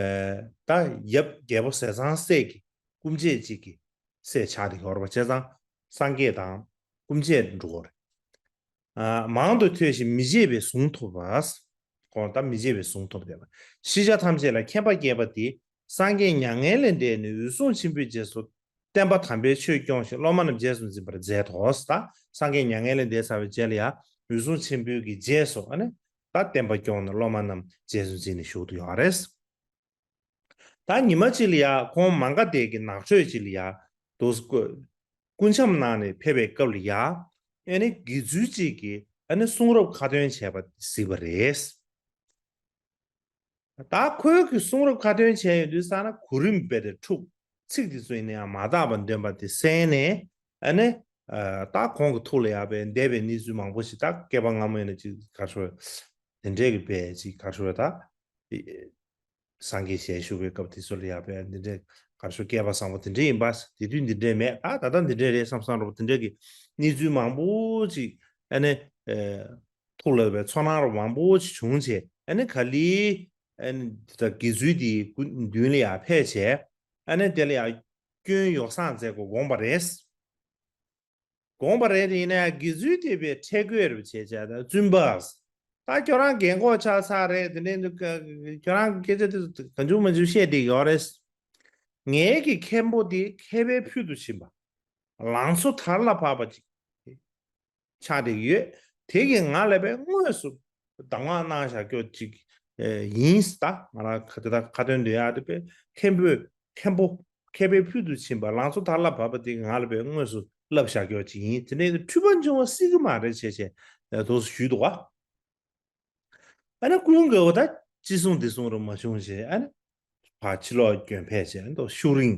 ད་ཡབ་རྒྱལ་པོ་ཟས་གཙང་སྲས་ཀྱི་སྐུ་མཆེད་ཅིག་གི་སྲས་ཆགས་བསྡད་ཡོད་རེད་པ། བྱས་ཙང་སངས་རྒྱས་དང་སྐུ་མཆེད་འགྲོ་གི་རེད། ཨ། མང་དུ་ཐོས་ཤིང་མི་བརྗེད་པའི་གཟུངས་ཐོབ་པ། ཁོང་ད་མི་བརྗེད་པའི་གཟུངས་ཐོབ་བསྡད་པ། ཤེས་བྱ་ཐམས་ཅད་ལ་མཁྱེན་པ་སྐྱེས་པ་དེ། སངས་རྒྱས་མྱ་ངན་ལས་འདས་ནས་འོད་སྲུང་ཆེན་པོའི་རྗེས་སུ། བསྟན་པ་དམ་པའི་ཆོས་སྐྱོང་ཞིང་། སློབ་མ་རྣམས་རྗེས་སུ་འཛིན་པར་མཛད་དོ། ད་སངས་རྒྱས་མྱ་ངན་ལས་འདས་ཚར་བའི་རྗེས་ལ་ཡང་འོད་སྲུང་ཆེན་པོའི་གི་རྗེས་སུ་ཨ་ནི་ད་བསྟན་པ་སྐྱོང་ནས་སློབ་མ་རྣམས་རྗེས་སུ་འཛིན་ནས་བཞུགས་ཏེ་ཡོད་རེད། ད་ཉི་མ་གཅིག་ལ་ཡ་ཁོང་མ་ག་དྷའི་གི་ནགས་ཁྲོད་ཅིག་ལ་ཡ་དུ་སྐུ་སྐུ་འཆམ་གནང་ནས་ཕེབས་པའི་སྐབས་ལ་ཡ་ཨ་ནི་དགེ་ཚུལ་གཅིག་གིས་ཨ་ནི་གསུང་རབ་ཁ་ཏོན་བྱས་པ་གཟིགས་པ་རེད། ད་ཁོའི་གི་གསུང་རབ་ཁ་ཏོན་བྱས་ཡོང་དུས་ཙ་ན་གོ་རིམ་རྦད་དེ་འཁྲུག་ཚིག་དེ་ཚོ་ཡིན་ན་ཡང་མ་དག་པ་འདོན་པ་དེ་གསན་ནས་ཨ་ནི་ད་ཁོང་གི་ཐུགས་ལ་ཡ་བས་འདས་པའི་གནས་ཚུལ་མང་པོ་ཞིག་ད་བསྐལ་པ་སྔ་མོ་ཡིན་ན་ཅིག་ག་ཤོད་དེ་འདྲས་ཀྱི་བས་ཅིག་ག་ཤོད་ད། སངས་རྒྱས་ཞལ་བཞུགས་པའི་སྐབས་དེ་ཚོ་ལ་ཡ་བས་འདི་འདྲས་ག་ཤོད་བསྐལ་པ་བཟང་པོ་དེ་འདྲས་ཡིན་པ། དེ་དུས་འདི་འདྲས་མེད། ད་ད་ལྟ་འདི་འདྲས་རེད་བསམ་བསམ་རོགས་དེ་འདྲས་ཀྱི་གནས་ཚུལ་མང་པོ་ཅིག་ཨ་ནི་ཐུགས་ལ་བའི་ཚོར་སྣང་རོ་མང་པོ་ཞིག་བྱུང་བྱས་ཨ་ནི་ག་ལི་ཨ་ནི་ད་དགེ་ཚུལ་དེའི་སྐུ་མདུན་ལ་ཡང་ཕེབས་བྱས་ཨ་ནི་དེ་ལ་ཡང་སྐྱོན་ཡོ་བསྲང་མཛད་དགོས་དགོངས་པ་རེད། དགོངས་པ་རེད་དེ་ཡིན་ན་ཡང་དགེ་ཚུལ་དེ་བས་ཁྲེལ་དགོད་རུ་བྱས་བྱས་ད་བཙུན་པ། ད་ཁྱོད་རང་རྒན་གོག་ཆགས་ཚར་རེད་དེ་འདྲས་འདུག་ཁྱོད་རང་སྐད་ཆ་དེ་གང་བྱུང་མ་བྱུང་བཤད་བསྡད་ཡོད་རེད། ངའི་གི་མཁན་པོ་དེ་མཁས་པའི་ཕུལ་དུ་ཕྱིན་པ། ལང་ཚོ་དར་ལ་བབས་པ་ཅིག་ཆགས་བསྡད་ཡོད། དེ་གིས་ང་ལ་བས་དངོས་སུ་གདམས་ངག་གནང་བཞག་ཀྱོག་ཅིག་ཡིན། ད་ང་རང་ཁ་དེ་དག་ཁ་ཏོན་འདོན་ཡག་དེ་བས་མཁན་པོས་མཁན་པོ་མཁས་པའི་ཕུལ་དུ་ཕྱིན་པ་ལང་ཚོ་དར་ལ་བབས་པ་དེ་གིས་ང་ལ་བས་དངོས་སུ་བསླབ་བཞག་ཀྱོག་ཅིག་ཡིན། དེ་ནས་འཁྲུལ་པ་འབྱུང་བ་སྲིད་ཀྱི་མ་རེད་བྱས་བྱས་དོགས་སུ་ཞུས་འདུག་བ། ཨ་ནི་ཀུན་དགའ་བོ་ད་ཅི་གསུང་དེ་གསུང་རུ་མ་བྱུང་བྱས་ཨ་ནི་ཕར་ཕྱི་ལོགས་སྐྱོན་ཕེབས་བྱས་ཨ་ནི་ཤུགས་རིང་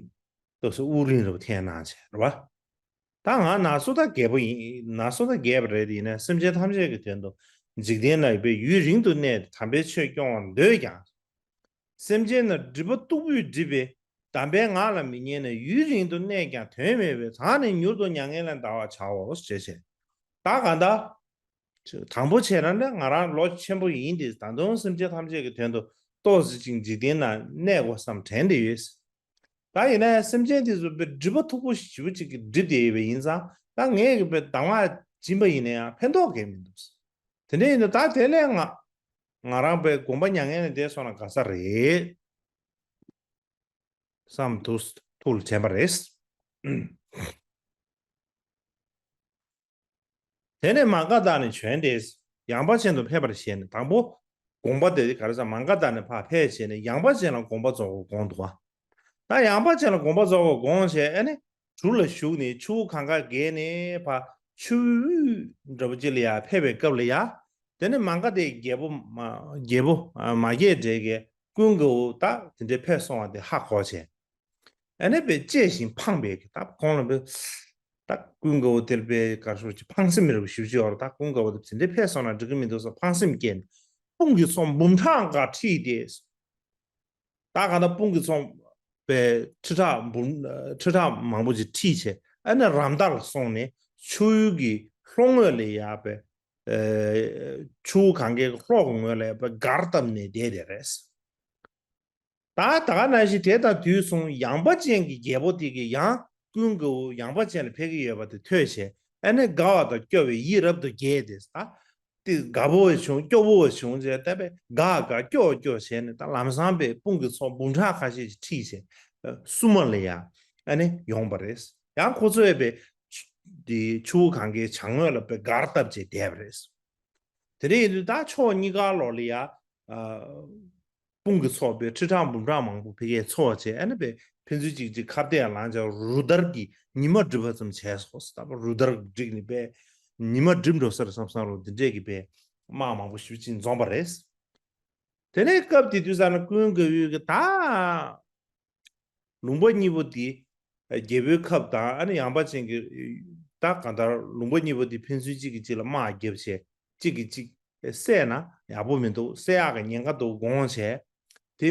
དོགས་སུ་དབུགས་རིང་རུ་འཐེན་གནང་བྱས་རེད་བ། ད་ང་ནག་སོ་ད་རྒྱལ་པོ་ཡིན། ནག་སོ་ད་རྒྱལ་པོ་རེད་ཡིན་ན་སེམས་ཅན་ཐམས་ཅད་ཀྱི་དོན་དུ་འཇིག་རྟེན་ན་ཡོད་པའི་ཡུན་རིང་དུ་གནས་ཏེ་དམ་པའི་ཆོས་སྐྱོང་བར་འདོད་ཀྱང་། སེམས་ཅན་རྣམས་སྒྲིབ་པ་སྟུག་པོས་བསྒྲིབས་པས་དམ་པའི་ངག་ལ་མི་ཉན་ནས་ཡུན་རིང་དུ་གནས་ཀྱང་དོན་མེད་པས་ད་ནི་མྱུར་དུ་མྱ་ངན་ལས་འདའ་བར་བྱའོ་ཞེས་བྱས། ད་ག་ད། དང་པོ་བྱས་ན་ནི་ང་རང་ལོ་ཆེན་པོ་ཡིན་ཏེ་ད་དུང་སེམས་ཅན་ཐམས་ཅད་ཀྱི་དོན་དུ་ཏོག་ཙམ་ཅིག་འཇིག་རྟེན་ན་གནས་དགོས་བསམ་དྲན་ཏེ་ཡོད། ད་ཡིན་ན་ཡང་སེམས་ཅན་དེ་ཚོ་དཔེ་སྒྲིབ་པ་མཐུག་པོ་ཞེ་པོ་ཅིག་གིས་བསྒྲིབས་ཏེ་ཡོད་པ་ཡིན་ཙང་ད་ངས་ཀྱི་དཔེ་གདམས་ངག་སྦྱིན་པ་ཡིན་ན་ཡང་ཕན་ཐོགས་གང་ཡང་མི་འདུག་དེ་འདྲ་ཡིན་དུས་ད་དེ་ལས་ང་ང་རང་དཔེ་དགོངས་པ་མྱ་ངན་ལས་འདས་སོང་ན་དགའ་ས་རེད་བསམ་ཐུགས་ཐུགས་ལ་དྲན་པ་རེད། དེ་ནས་མ་ག་དྷ་ནས་བྱོན་ཏེ་ཡངས་པ་ཅན་དུ་ཕེབས་པར་བཞེད་ནས་དང་པོ་དགོངས་པ་དེ་ག་རེ་ཟེར་མ་ག་དྷ་ནས་ཕར་ཕེབས་བྱས་ནས་ཡངས་པ་ཅན་ལ་དགོངས་པ་རྫོགས་པར་དགོངས་འདུག་བ། ད་ཡངས་པ་ཅན་ལ་དགོངས་པ་རྫོགས་པར་དགོངས་བྱས་ཨ་ནི་གྲུ་ལ་ཞུགས་ནས་ཆུ་བོ་གངྒཱ་བརྒལ་ནས་ཕར་ཆུ་བོའི་འགྲམ་ཅིག་ལ་ཡར་ཕེབས་པའི་སྐབས་ལ་ཡ། དེ་ནས་མ་ག་དྷའི་རྒྱལ་པོ་མ་རྒྱལ་པོ་མ་སྐྱེས་དགྲ་གིས་ཀུན་དགའ་བོ་ད་དེ་འདྲའི་ཕེབས་སོང་བ་དེ་ཧ་གོ་བྱས། ཨ་ནི་དཔེ་གཅེས་ཤིང་ཕངས་པའི་གི་ད་ཁོང་ལ་དཔེ་ད་ཀུན་དགའ་བོ་དེར་དཔེ་ག་ཤོད་ཀྱི་ཕངས་སེམས་རེ་བ་ཞེ་པོ་ཅིག་ཡོད་རེད། ད་ཀུན་དགའ་བོ་དེ་དེ་འདྲའི་ཕེབས་སོང་ན་འགྲིག་གི་མི་འདུག་བསམ་ཕངས་སེམས་སྐྱེས་ནས་དཔུང་གི་ཚོགས་འབུམ་ཕྲག་འགའ་ཁྲིད་དེ། ད་ག་ད་དཔུང་གི་ཚོགས་པའི་ཁྲི་ཕྲག་འབུམ་ཁྲི་ཕྲག་མང་པོ་ཅིག་ཁྲིད་བྱས་ཨ་ནི་རམ་མདར་སོང་ནས་ཆུ་ཡུར་གྱི་ལྷོ་ངོས་ལ་ཡར་དཔེ་ཆུ་བོ་གངྒཱའི་ལྷོ་གི་ངོས་ལ་ཡར་དཔེ་སྒར་བཏབ་ནས་བསྡད་དེ་རེད། ད་ད་ག་ནང་བཞིན་དེ་དང་དུས་མཚུངས་ཡངས་པ་ཅན་གྱི་རྒྱལ་པོ་དེ་གིས་ཡང་ཀུན་དགའ་བོ་ཡངས་པ་ཅན་ལ་ཕེབས་ཀྱི་ཡོད་པ་དེ་ཐོས་བྱས་ཨ་ནི་དགའ་བ་དང་སྐྱོ་བའི་ཡིད་རབ་ཏུ་དགྱེས་ཏེ་ད་དེ་དགའ་པོ་བྱུང་སྐྱོ་པོ་བྱུང་བྱས་ད་དཔེ་དགའ་དགའ་སྐྱོ་སྐྱོ་བྱས་ནས་ད་ལམ་སང་དཔེ་དཔུང་གི་ཚོགས་འབུམ་ཕྲག་ཁ་ཤས་ཤིག་ཁྲིད་བྱས་སྲུང་མ་ལ་ཡང་ཨ་ནི་ཡོང་བ་རེད། ཡང་ཁོ་ཚོས་དཔེ་དེ་ཆུ་བོ་གངྒཱའི་བྱང་ངོས་ལ་དཔེ་སྒར་བཏབ་བྱས་བསྡད་པ་རེད། དེ་འདྲ་ཡིན་དུས་ད་ཕྱོགས་གཉིས་ཀ་ལོགས་ལ་ཡ། དཔུང་གི་ཚོགས་དཔེ་ཁྲི་ཕྲག་འབུམ་ཕྲག་མང་པོ་ཕ་གིར་འཚོགས་བྱས་ཨ་ནི་དཔེ་ཕན་ཚུན་གཅིག་གཅིག་ཁ་གཏད་ལངས་བྱས་རུ་དར་གྱི་ཉི་མ་བསྒྲིབས་པ་ཙམ་བྱས་སོང་། ད་རུ་དར་བསྒྲིགས་ནས་དཔེ་ཉི་མ་བསྒྲིབས་འགྲོ་ས་རེད་བསམ་བསམ་རུ་འདི་འདྲས་ཀྱི་དཔེ་དམག་མང་པོ་ཞེ་པོ་ཅིག་འཛོམས་པ་རེད། དེ་ནས་སྐབས་དེ་དུས་ཙམ་ན་ཀུན་དགའ་བོས་ཀྱི་ད། ལུང་པ་གཉིས་པོ་འདི་རྒྱལ་པོའི་ཁབ་དང་ཨ་ནི་ཡངས་པ་ཅན་གྱི་ད་གང་ལྟར་ལུང་པ་གཉིས་པོ་འདི་ཕན་ཚུན་གཅིག་གིས་གཅིག་ལ་དམག་བརྒྱབ་བྱས་གཅིག་གིས་གཅིག་བསད་ན་ཡག་པོ་མི་འདུག་བསད་ཡག་གི་ཉེན་ཁ་འདུག་དགོངས་བྱས། དེ་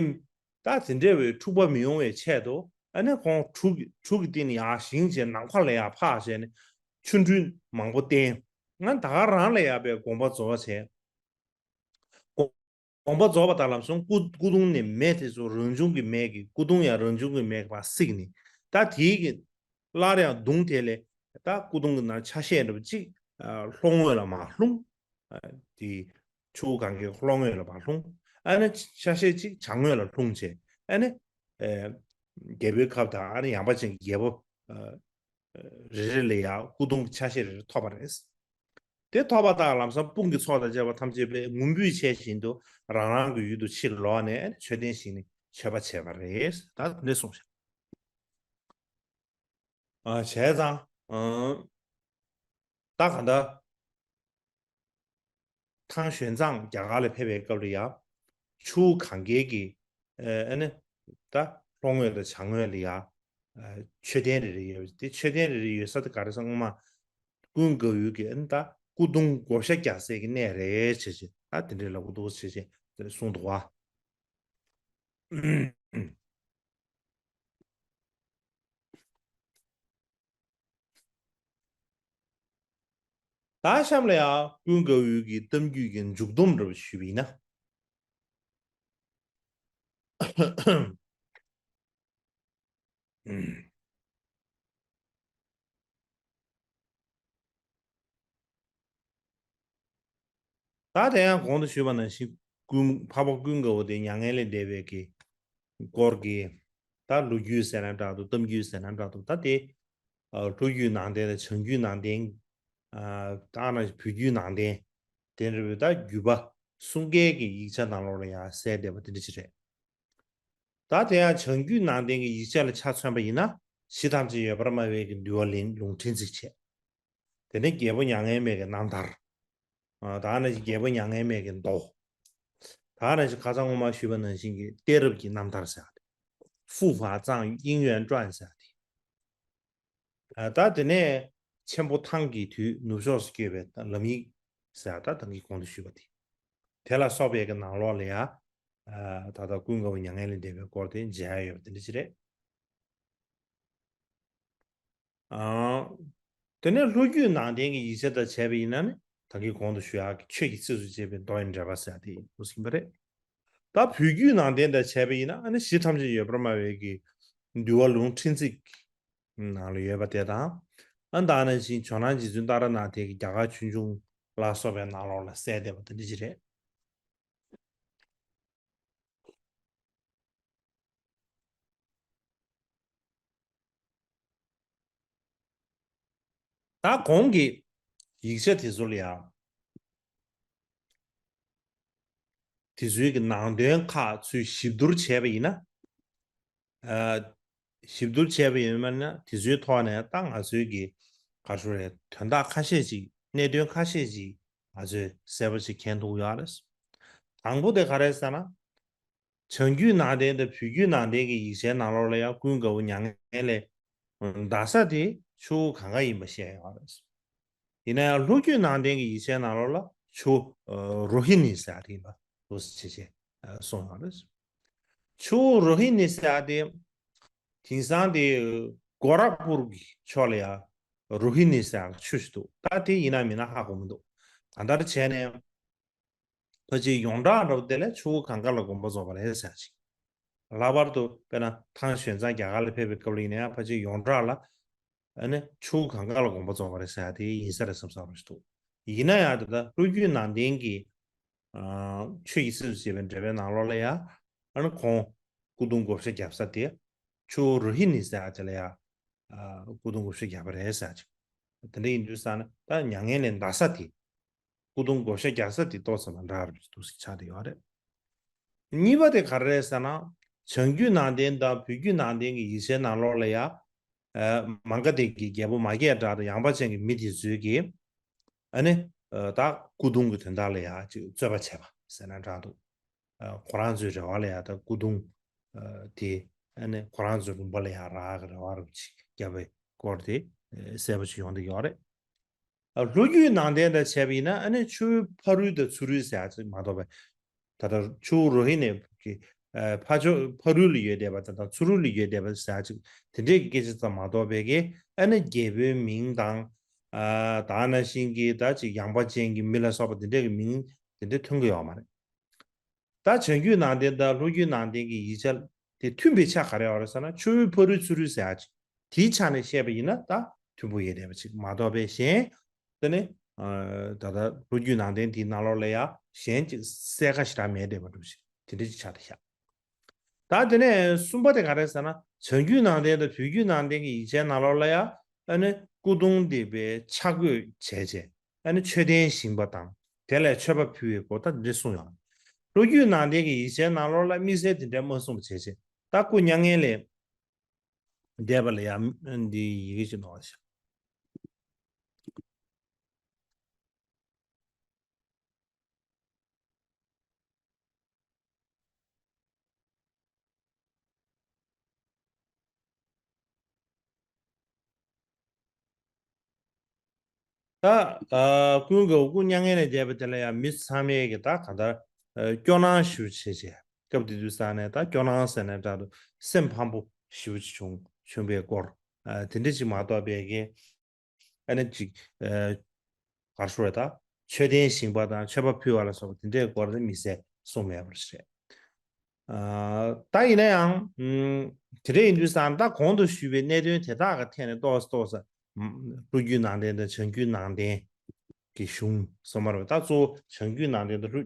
ད་དེ་འདྲ་བའི་འཁྲུག་པ་མི་ཡོང་བའི་ཆེད་དུ་ཨ་ནི་ཁོང་གྲུ་གི་གྲུ་གི་སྟེང་ནས་ཡར་བཞེངས་བྱས་ནམ་མཁའ་ལ་ཡར་འཕགས་བྱས་ནས་ཆོ་འཕྲུལ་མང་པོ་བསྟན། ང་ད་ག་རང་ལ་ཡར་དཔེ་དགོངས་པ་རྫོགས་བྱས། དགོངས་པ་རྫོགས་པ་དང་ལམ་སང་སྐུ་སྐུ་གདུང་ནས་མེ་དེ་ཚོ་རང་བྱུང་གི་མེ་གི་སྐུ་གདུང་ཡང་རང་བྱུང་གི་མེ་གི་ཕར་བསྲེགས་ནས་ད་དེའི་གི་སླར་ཡང་གདུང་དེ་ལས་ད་སྐུ་གདུང་གི་ནང་ཆ་ཤས་འདྲ་པོ་གཅིག་ ཨ་ལྷོ་ངོས་ལ་མར་ལྷུང་། ཨ་དེ་ཆུ་བོ་གངྒཱའི་ལྷོ་ངོས་ལ་མར་ལྷུང་། ཨ་ནི་ཆ་ཤས་ཅིག་བྱང་ངོས་ལ་ལྷུང་བྱས། ཨ་ནི་ཨ་རྒྱལ་པོའི་ཁབ་དང་ཨ་ནི་ཡངས་པ་ཅན་གྱི་རྒྱལ་པོ་ཨ་རེ་རེ་ལ་ཡང་སྐུ་གདུང་ཆ་ཤས་རེ་རེ་ཐོབ་པ་རེད། དེ་ཐོབ་པ་དང་ལམ་སང་དཔུང་གི་ཚོགས་དང་བཅས་པ་ཐམས་ཅད་པས་ངུ་འབོད་བྱས་བཞིན་དུ་རང་རང་གི་ཡུལ་དུ་ཕྱིར་ལོག་ནས་མཆོད་རྟེན་བཞེངས་ནས་མཆོད་པ་བྱས་པ་རེད། ད་འདི་གསུངས་ཤག་ཨ་བྱས་ཙང་ཨ་ད་གང་ལྟར། ཐང་ཞོན་ཙང་རྒྱ་གར་ལ་ཕེབས་པའི་སྐབས་ལ་ཡང་ཆུ་བོ་གངྒཱའི་གི་ཨ་ནི་ད་ལྷོ་ངོས་དང་བྱང་ངོས་ལ་ཡང་མཆོད་རྟེན་རེ་རེ་ཡོད་པ་དེ། མཆོད་རྟེན་རེ་རེ་ཡོད་ས་དེ་ག་རེ་ཟེར། སྔོན་མ་ཀུན་དགའ་བོའི་གི་ཨ་ནི་ད་སྐུ་གདུང་བགོ་བཤའ་རྒྱག་སའི་གི་གནས་རེད་བྱས་བྱས། ད་དེ་འདྲའི་ལབ་ཀྱི་འདུག་བྱས་བྱས་དེ་འདྲ་གསུངས་འདུག་བ། ད་གཤམ་ལ་ཡང་ཀུན་དགའ་བོའི་གི་གཏམ་རྒྱུད་ཀྱི་མཇུག་སྡོམ་འདྲ་བ་ཞུས་པ་ཡིན་ན། ད་དེ་ཡང་གོང་དུ་ཞུས་པ་ནང་བཞིན་ཀུན། འཕགས་པ་ཀུན་དགའ་བོ་དེ་མྱ་ངན་ལས་འདས་པའི་གི་སྐོར་གྱི་ད་ལོ་རྒྱུས་ཟེར་ན་འདྲ་འདུག་གཏམ་རྒྱུད་ཟེར་ན་འདྲ་འདུག་ད་དེ་ལྷོ་རྒྱུད་ནང་བསྟན་དང་བྱང་རྒྱུད་ནང་བསྟན། ད་ནང་བཞིན་བོད་བརྒྱུད་ནང་བསྟན། དེ་འདྲ་བའི་ད་བརྒྱུད་པ་གསུམ་ཀའི་གི་ཡིག་ཆ་ནང་ལོགས་ལ་ཡང་གསལ་བསྡད་པ་དེ་འདྲ་ཅིག་རེད། ད་དེ་ཡང་བྱང་རྒྱུད་ནང་བསྟན་གྱི་ཡིག་ཆ་ལ་ཆ་མཚོན་པ་ཡིན་ན། གཞི་ཐམས་ཅད་ཡོད་པར་སྨྲ་བའི་གི་འདུལ་བ་ལུང་ལུང་ཕྲན་ཚེགས་བྱས། དེ་ནས་རྒྱལ་པོ་མྱ་ངན་མེད་ཀྱི་རྣམ་ཐར། ཨ་ད་ནང་བཞིན་རྒྱལ་པོ་མྱ་ངན་མེད་ཀྱི་མདོ། ད་ནང་བཞིན་ཁ་སང་སྔོན་མ་ཞུས་པ་ནང་བཞིན་གྱི་གཏད་རབས་ཀྱི་རྣམ་ཐར་ཟེར་བ་དེ། 复法藏应元传 ཟེར་བ་དེ། ཨ་ད་དེ་ནས་ཆེན་པོ་ཐང་གི་དུས་ནུབ་ཕྱོགས་སུ་བསྐྱོད་པའི་ལམ་ཡིག་ཟེར་བ་ད་ད་གིན་གོང་དུ་ཞུས་པ་དེ། དེ་ལ་སོགས་པའི་གི་ནང་ལོགས་ལ་ཡང་ཨ་ད་ལྟ་ཀུན་དགའ་བོ་མྱ་ངན་ལས་འདས་པའི་སྐོར་དེ་མཇལ་ཡ་ཡོད་པ་དེ་འདྲ་ཅིག་རེད། ཨ་དེ་ནས་ལྷོ་རྒྱུད་ནང་བསྟན་གྱི་ཡིག་ཆ་དང་བྱས་པ་ཡིན་ན་ནི། ད་གིན་གོང་དུ་ཞུ་ཡག་གི་ཆོས་ཀྱི་རྩིས་སུ་བྱས་པའི་མདོ་ཡི་འགྲེལ་པ་ཟེར་ཡག་དེ་ཡིན་པ་རེད། ད་བོད་བརྒྱུད་ནང་བསྟན་དང་བྱས་པ་ཡིན་ན་ཨ་ནི་གཞི་ཐམས་ཅད་ཡོད་པར་སྨྲ་བའི་གི་འདུལ་བ་ལུང་ཕྲན་ཚེགས་ནང་ལ་ཡོད་པ་དེ་དང་། ཨ་ད་ནང་བཞིན་ཇོ་ནང་རྗེ་བཙུན་ཏཱ་ར་ནཱ་ཐའི་གི་རྒྱ་གར་ཆོས་འབྱུང་ལ་སོགས་པའི་ནང་ལོགས་ལ་གསལ་བསྡད་པ་དེ་འདྲ་ཅིག་རེད། ད་གོང་གི་ཡིག་ཆ་དེ་ཚོ་ལ་ཡང་དེ་ཚོའི་གི་ནང་དོན་ཁག་ཚུར་ཞིབ་བསྡུར་བྱས་པ་ཡིན་ན། ཨ་ཞིབ་བསྡུར་བྱས་པ་ཡིན་ན་དེ་ཚོའི་ཐོག་ནས་ད་ང་ཚོའི་གི་ག་རེ་ཟེར་དགོས་རེད། དོན་དག་ཁ་ཤས་ཅིག་གནད་དོན་ཁ་ཤས་ཅིག་ང་ཚོས་གསལ་པོ་ཅིག་མཁྱེན་ཐུབ་ཡོད་རེད། དང་པོ་དེ་ག་རེ་ཟེར་ན། བྱང་རྒྱུད་ནང་བསྟན་དང་བོད་བརྒྱུད་ནང་བསྟན་གྱི་ཡིག་ཆའི་ནང་ལོགས་ལ་ཡང་ཀུན་དགའ་བོ་མྱ་ངན་ལས་འདའ་ས་དེ་ཆུ་བོ་གངྒཱ་ཡིན་པ་བཤད་ཡོད་རེད། ཡིན་ན་ཡང་ལྷོ་རྒྱུད་ནང་བསྟན་གྱི་ཡིག་ཆའི་ནང་ལོགས་ལ་ཆུ་བོ་རོ་ཧི་ནི་ཟེར་ཡག་དེ་ཡིན་པ་འདུག་སེ་བྱས་བྱས་གསུངས་ཡོད་རེད། ཆུ་བོ་རོ་ཧི་ནི་ཟེར་ཡག་དེ་དེང་སང་དེ་གོ་རག་པུར་གྱི་ཕྱོགས་ལ་ཡང་རོ་ཧི་ནི་ཟེར་ཡག་ཆུ་ཞིག་འདུག་ད་དེ་ཡིན་ན་མིན་ན་ཧ་གོ་མི་འདུག་གང་ལྟར་བྱས་ནས། ཕལ་ཆེར་ཡོངས་གྲགས་འདྲ་པོ་དེ་ལ་ཆུ་བོ་གངྒཱ་ལ་དགོངས་པ་རྫོགས་པ་རེད་ཟེར་ཅིག་ལྷག་པར་དུ་དཔེར་ན་ཐང་ཞོན་ཙང་རྒྱ་གར་ལ་ཕེབས་པའི་སྐབས་ལ་ཡིན་ན་ཡང་ཕལ་ཆེར་ཡོངས་གྲགས་ལ་ཨ་ནི་ཆུ་བོ་གངྒཱ་ལ་དགོངས་པ་རྫོགས་པ་རེད་ཟེར་ཡག་དེ་ཡིན་ས་རེད་བསམ་བསམ་རེད་འདུག་ཡིན་ན་ཡང་དེ་ལྟར་ལྷོ་རྒྱུད་ནང་བསྟན་གྱི་ཨ་ཆོས་ཀྱི་རྩིས་སུ་བྱས་པའི་འགྲེལ་པའི་ནང་ལོགས་ལ་ཡང་ཨ་ནི་ཁོང་སྐུ་གདུང་བགོ་བཤའ་བརྒྱབ་ས་དེ་ཆུ་བོ་རོ་ཧི་ནི་ཟེར་ཡག་དེ་ལ་ཡང་། ཨ་སྐུ་གདུང་བགོ་བཤའ་བརྒྱབ་པ་རེད་ཟེར་ཅིག་དེ་འདྲ་ཡིན་དུས་ཙང་ནས་ད་མྱ་ངན་ལས་འདའ་ས་དེ། སྐུ་གདུང་བགོ་བཤའ་རྒྱག་ས་དེ་ཏོག་ཙམ་ལ་འདྲ་བ་འདུག་སེ་ཆགས་བསྡད་ཡོད་རེད། གཉིས་པ་དེ་ག་རེ་རེད་ཟེར་ན། བྱང་རྒྱུད་ནང་བསྟན་དང་བོད་བརྒྱུད་ནང་བསྟན་གྱི་ཡིག་ཆའི་ནང་ལོགས་ལ་ཡང་། ཨ་མ་ག་དྷའི་གི་རྒྱལ་པོ་མ་སྐྱེས་དགྲ་དང་ཡངས་པ་ཅན་གྱི་མི་དེ་ཚོས་ཀྱིས། ཨ་ནི། ཨ་ད་སྐུ་གདུང་གི་དོན་དག་ལ་ཡང་ཅིག་རྩོད་པ་བྱས་པ་ཟེར་ན་འདྲ་འདུག་ཨ་ཁོ་རང་ཚོའི་རེ་བ་ལ་ཡང་ད་སྐུ་གདུང་ཨ་དེ་ཨ་ནི་ཁོ་རང་ཚོའི་ལུང་པ་ལ་ཡང་རག་གི་རེ་བ་རུ་ཅིག་བརྒྱབ་པའི་སྐོར་དེ་ཨ་གསལ་པོ་ཅིག་ཡོང་བསྡད་ཡོད་རེད། ཨ་ལྷོ་རྒྱུད་ནང་བསྟན་དང་བྱས་པ་ཡིན་ན་ཨ་ནི་ཆུ་བོའི་ཕ་རོལ་དང་ཚུ་རོལ་ཟེར་ཡག་ཅིག་མ་གཏོགས་པའི་ད་ལྟ་ཆུ་བོ་རོ་ཧི་ནི་གི་ཨ་ཕ་ཕྱོགས་ཕ་རོལ་ལ་ཡོད་བསྡད་པ་དང་ཚུ་རོལ་ལ་ཡོད་བསྡད་པ་ཟེར་ཡག་ཅིག་དེ་འདྲའི་གི་སྐད་ཆ་ཙམ་མ་གཏོགས་པའི་གི་ཨ་ནི་རྒྱལ་པོའི་མིང་དང་། ཨ་ད་ནང་བཞིན་གྱི་ད་ཅིག་ཡངས་པ་ཅན་གྱི་མི་ལ་སོགས་པ་དེ་འདྲའི་གི་མིང་དེ་འདྲ་ཐོན་གི་ཡོད་མ་རེད། ད་བྱང་རྒྱུད་ནང་བསྟན་དང་ལྷོ་རྒྱུད་ནང་བསྟན་གྱི་ཡིག་ཆ་དེ་མཐུན་པའི་ཆ་ག་རེ་ཡོད་རེད་ཟེར་ན་ཆུ་བོའི་ཕ་རོལ་ཚུ་རོལ་ཟེར་ཡག་ཅིག་དེའི་ཆ་ནས་བཤད་པ་ཡིན་ན་ད་མཐུན་པོ་ཡོད་བསྡད་པ་ཅིག་མ་གཏོགས་པའི་གཞན། དེ་ནི་ ད་ལྟ་ལྷོ་རྒྱུད་ནང་བསྟན་དེའི་ནང་ལོགས་ལ་ཡང་གཞན་གཅིག་གསལ་ཁ་ཞེ་དྲག་མེད་བསྡད་པ་འདྲ་ཞིག་དེ་འདྲ་ཅིག་ཆགས་བསྡད་ཤག་ད་དེ་ནས་གསུམ་པ་དེ་ག་རེ་ཟེར་ན། བྱང་རྒྱུད་ནང་བསྟན་དང་བོད་བརྒྱུད་ནང་བསྟན་གྱི་ཡིག་ཆའི་ནང་ལོགས་ལ་ཡང་ཨ་ནི་སྐུ་གདུང་འདི་པའི་ཆ་བགོས་བྱས་བྱས། ཨ་ནི་མཆོད་རྟེན་བཞེངས་པ་དང་དེ་ལ་མཆོད་པ་ཕུལ་བའི་སྐོར་ད་འདི་གསུངས་ཡོད། ལྷོ་རྒྱུད་ནང་བསྟན་གྱི་ཡིག་ཆའི་ནང་ལོགས་ལ་དམིགས་བསལ་དེ་འདྲ་མ་གསུངས་པ་བྱས་བྱས། ད་སྐུ་མྱ་ངན་ལས་འདས་པ་ལ་ཡང་འདི་ཡི་གེ་ཞིག་འདུག་ཤག་ད་ཨ་ཀུན་དགའ་བོ་སྐུ་མྱ་ངན་ལས་འདས་པ་དེ་ལ་ཡང་མི་ཚང་མས་ཀྱི་ད་གང་ལྟར་ཨ་སྐྱོ་སྣང་ཞེ་པོ་བྱས་བྱས། སྐབས་དེ་དུས་ས་ནས་ད་སྐྱོ་སྣང་ཟེར་ནས་འདྲ་འདུག་སེམས་ཕམ་པོ་ཞེ་པོ་ཅིག་བྱུང་བྱུང་བའི་སྐོར། ཨ་དེ་འདྲ་ཅིག་མ་གཏོགས་པའི་གི་ཨ་ནི་ཅིག་ཨ་ག་རེ་ཞུ་དགོས་རེད། ད་མཆོད་རྟེན་བཞེངས་པ་དང་མཆོད་པ་ཕུལ་བ་ལ་སོགས་པ་དེ་འདྲའི་སྐོར་དེ་དམིགས་བསལ་གསུངས་མེད་པ་རེད། ཨ་ད་ཡིན་ན་ཡང་ཨུམ་དེ་འདྲ་ཡིན་དུས་ཙང་ད་གོང་དུ་ཞུས་པའི་གནད་དོན་དེ་དག་གི་ཐད་ནས་ཏོག་ཙམ་ཏོག་ཙམ་ལྷོ་རྒྱུད་ནང་བསྟན་དང་བྱང་རྒྱུད་ནང་བསྟན་གྱི་གཞུང་ཟེར་མ་རེད་པ། ད་གཙོ་བོ་བྱང་རྒྱུད་ནང་བསྟན་དང་ལྷོ་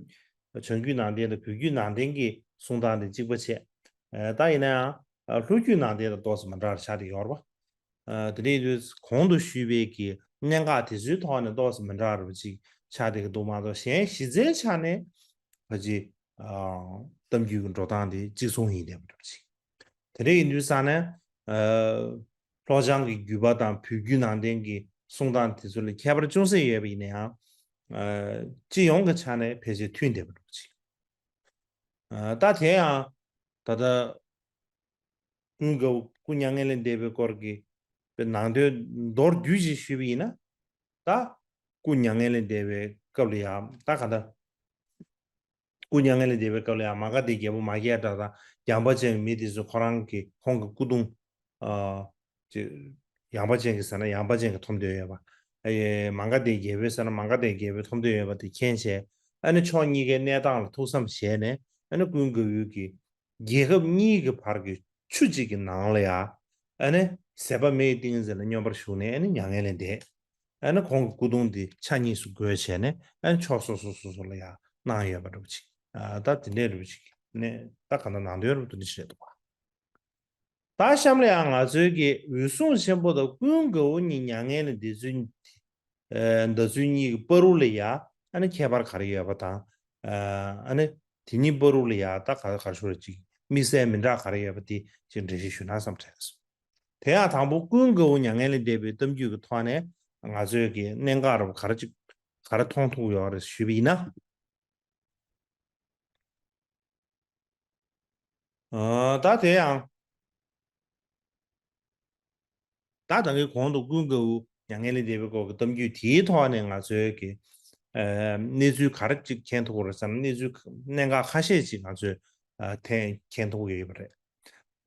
བྱང་རྒྱུད་ནང་བསྟན་དང་བོད་བརྒྱུད་ནང་བསྟན་གྱི་གསུང་སྟངས་དེ་གཅིག་པ་བྱས། ཨ་ད་ཡིན་ན་ཡང་ཨ་ལྷོ་རྒྱུད་ནང་བསྟན་དང་ཏོག་ཙམ་མི་འདྲ་བ་ཆགས་བསྡད་ཡོད་རེད་པ། ཨ་དེ་འདྲ་ཡིན་དུས་གོང་དུ་ཞུས་པའི་གི་གནད་འགག་དེ་ཚོའི་ཐོག་ནས་ཏོག་ཙམ་མི་འདྲ་བ་ཅིག་ཆགས་བསྡད་ཀྱི་འདུག་མ་གཏོགས། གཞན་གཞི་རྩའི་ཆ་ནས་ཕལ་ཆེར་ཨ་གཏམ་རྒྱུད་ཀྱི་འགྲོ་སྟངས་དེ་གཅིག་མཚུངས་ཡིན་བསྡད་པ་འདྲ་པོ་ཅིག་དེ་འདྲ་ཡིན་དུས་ཙང་ནས་ཨ་ལྷོ་བྱང་གི་བརྒྱུད་པ་དང་བོད་བརྒྱུད་ནང་བསྟན་གྱི་གསུང་སྟངས་དེ་ཚོ་ལ་ཁྱད་པར་ཅུང་ཟད་ཡོད་པ་ཡིན་ན་ཡང་། ཨ་སྤྱི་ཡོངས་ཀྱི་ཆ་ནས་ཕལ་ཆེར་མཐུན་བསྡད་པ་འདྲ་པོ་ཅིག་ཨ་ད་དེ་ཡང་ད་ལྟ་ཀུན་དགའ་བོ་སྐུ་མྱ་ངན་ལས་འདས་པའི་སྐོར་གྱི་ནང་དོན་མདོར་བསྡུས་ཤིག་ཞུས་པ་ཡིན་ན། ད་སྐུ་མྱ་ངན་ལས་འདས་པའི་སྐབས་ལ་ཡང་ད་ག་ད་སྐུ་མྱ་ངན་ལས་འདས་པའི་སྐབས་ལ་ཡང་མ་ག་དྷའི་རྒྱལ་པོ་མ་སྐྱེས་དགྲ་དང་ཡངས་པ་ཅན་གྱི་མི་དེ་ཚོས་ཁོ་རང་གི་ཁོང་གི་སྐུ་གདུང་ཨ་ཅེ་ཡངས་པ་ཅན་གྱི་ཟེར་ན་ཡངས་པ་ཅན་གྱི་ཐོབ་འདོད་ཡོད་པ། ཨ་ཡེ་མ་ག་དྷའི་རྒྱལ་པོའི་ཟེར་ན་མ་ག་དྷའི་རྒྱལ་པོའི་ཐོབ་འདོད་ཡོད་པ་དེ་མཁྱེན་བྱས། ཨ་ནི་ཕྱོགས་གཉིས་ཀའི་གནས་སྟངས་ལ་ཐུགས་བསམ་བཞེས་ནས། ཨ་ནི་ཀུན་དགའ་བོའི་གི་རྒྱལ་ཁབ་གཉིས་ཀྱི་བར་གྱི་ཆུ་གཅིག་གི་ནང་ལ་ཡ། ཨ་ནི་ཟད་པ་མེ་ཡི་ཏིང་འཛིན་ལ་སྙོམས་པར་ཞུགས་ནས་ཨ་ནི་མྱ་ངན་ལས་འདས། ཨ་ནི་ཁོང་གི་སྐུ་གདུང་འདི་ཆ་གཉིས་སུ་བགོས་བྱས་ནས་ཨ་ནི་ཕྱོགས་སོ་སོ་སོ་སོ་ལ་ཡ་གནང་ཡོད་པ་འདྲ་པོ་ཅིག་ཨ་ད་དེ་འདྲའི་འདྲ་པོ་ཅིག་ནས་ད་ག་ད་ནང་དོན་རབ་ཏུ་འདི་བཤད་འདུག་པ། ད་གཤམ་ལ་ཡང་ང་ཚོའི་གི་འོད་སྲུང་ཆེན་པོ་དང་ཀུན་དགའ་བོ་གཉིས་མྱ་ངན་ལས་འདས་ཚུལ། ཨ་འདས་ཚུལ་གཉིས་ཀྱི་བར་དུ་ལ་ཡ་ཨ་ནི་ཁྱད་པར་ག་རེ་ཡོད་པ་དང་། ཨ་ནི་དེ་གཉིས་བར་དུ་ལ་ཡ་ད་ག་ག་རེ་ཞུ་རེད། ཅིག་དམིགས་བསལ་མི་འདྲ་ག་རེ་ཡོད་པ་དེ་ཅིག་འགྲེལ་བཤད་ཞུས་ན་བསམ་དྲན་སོང་། དེ་ཡང་དང་པོ་ཀུན་དགའ་བོ་མྱ་ངན་ལས་འདས་པའི་གཏམ་རྒྱུད་ཀྱི་ཐོག་ནས་ང་ཚོས་ཀྱི་གནད་འགག་རབ་ག་རེ་ཅིག་ག་རེ་མཐོང་ཐུབ་ཡོད་རེད་ཞུས་པ་ཡིན་ན། ཨ་ད་དེ་ཡང་ད་ད་གིན་གོང་དུ་ཀུན་དགའ་བོ་མྱ་ངན་ལས་འདས་པའི་སྐོར་གྱི་གཏམ་རྒྱུད་དེའི་ཐོག་ནས་ང་ཚོའི་གི་ཨ་གནས་ཚུལ་ག་རེ་ཅིག་མཁྱེན་ཐུབ་ཀྱི་རེད་བསམ་ན། གནས་ཚུལ་གནད་འགག་ཁ་ཤས་ཅིག་ང་ཚོས་ཨ་ཐེངས་མཁྱེན་ཐུབ་ཀྱི་ཡོད་པ་རེད།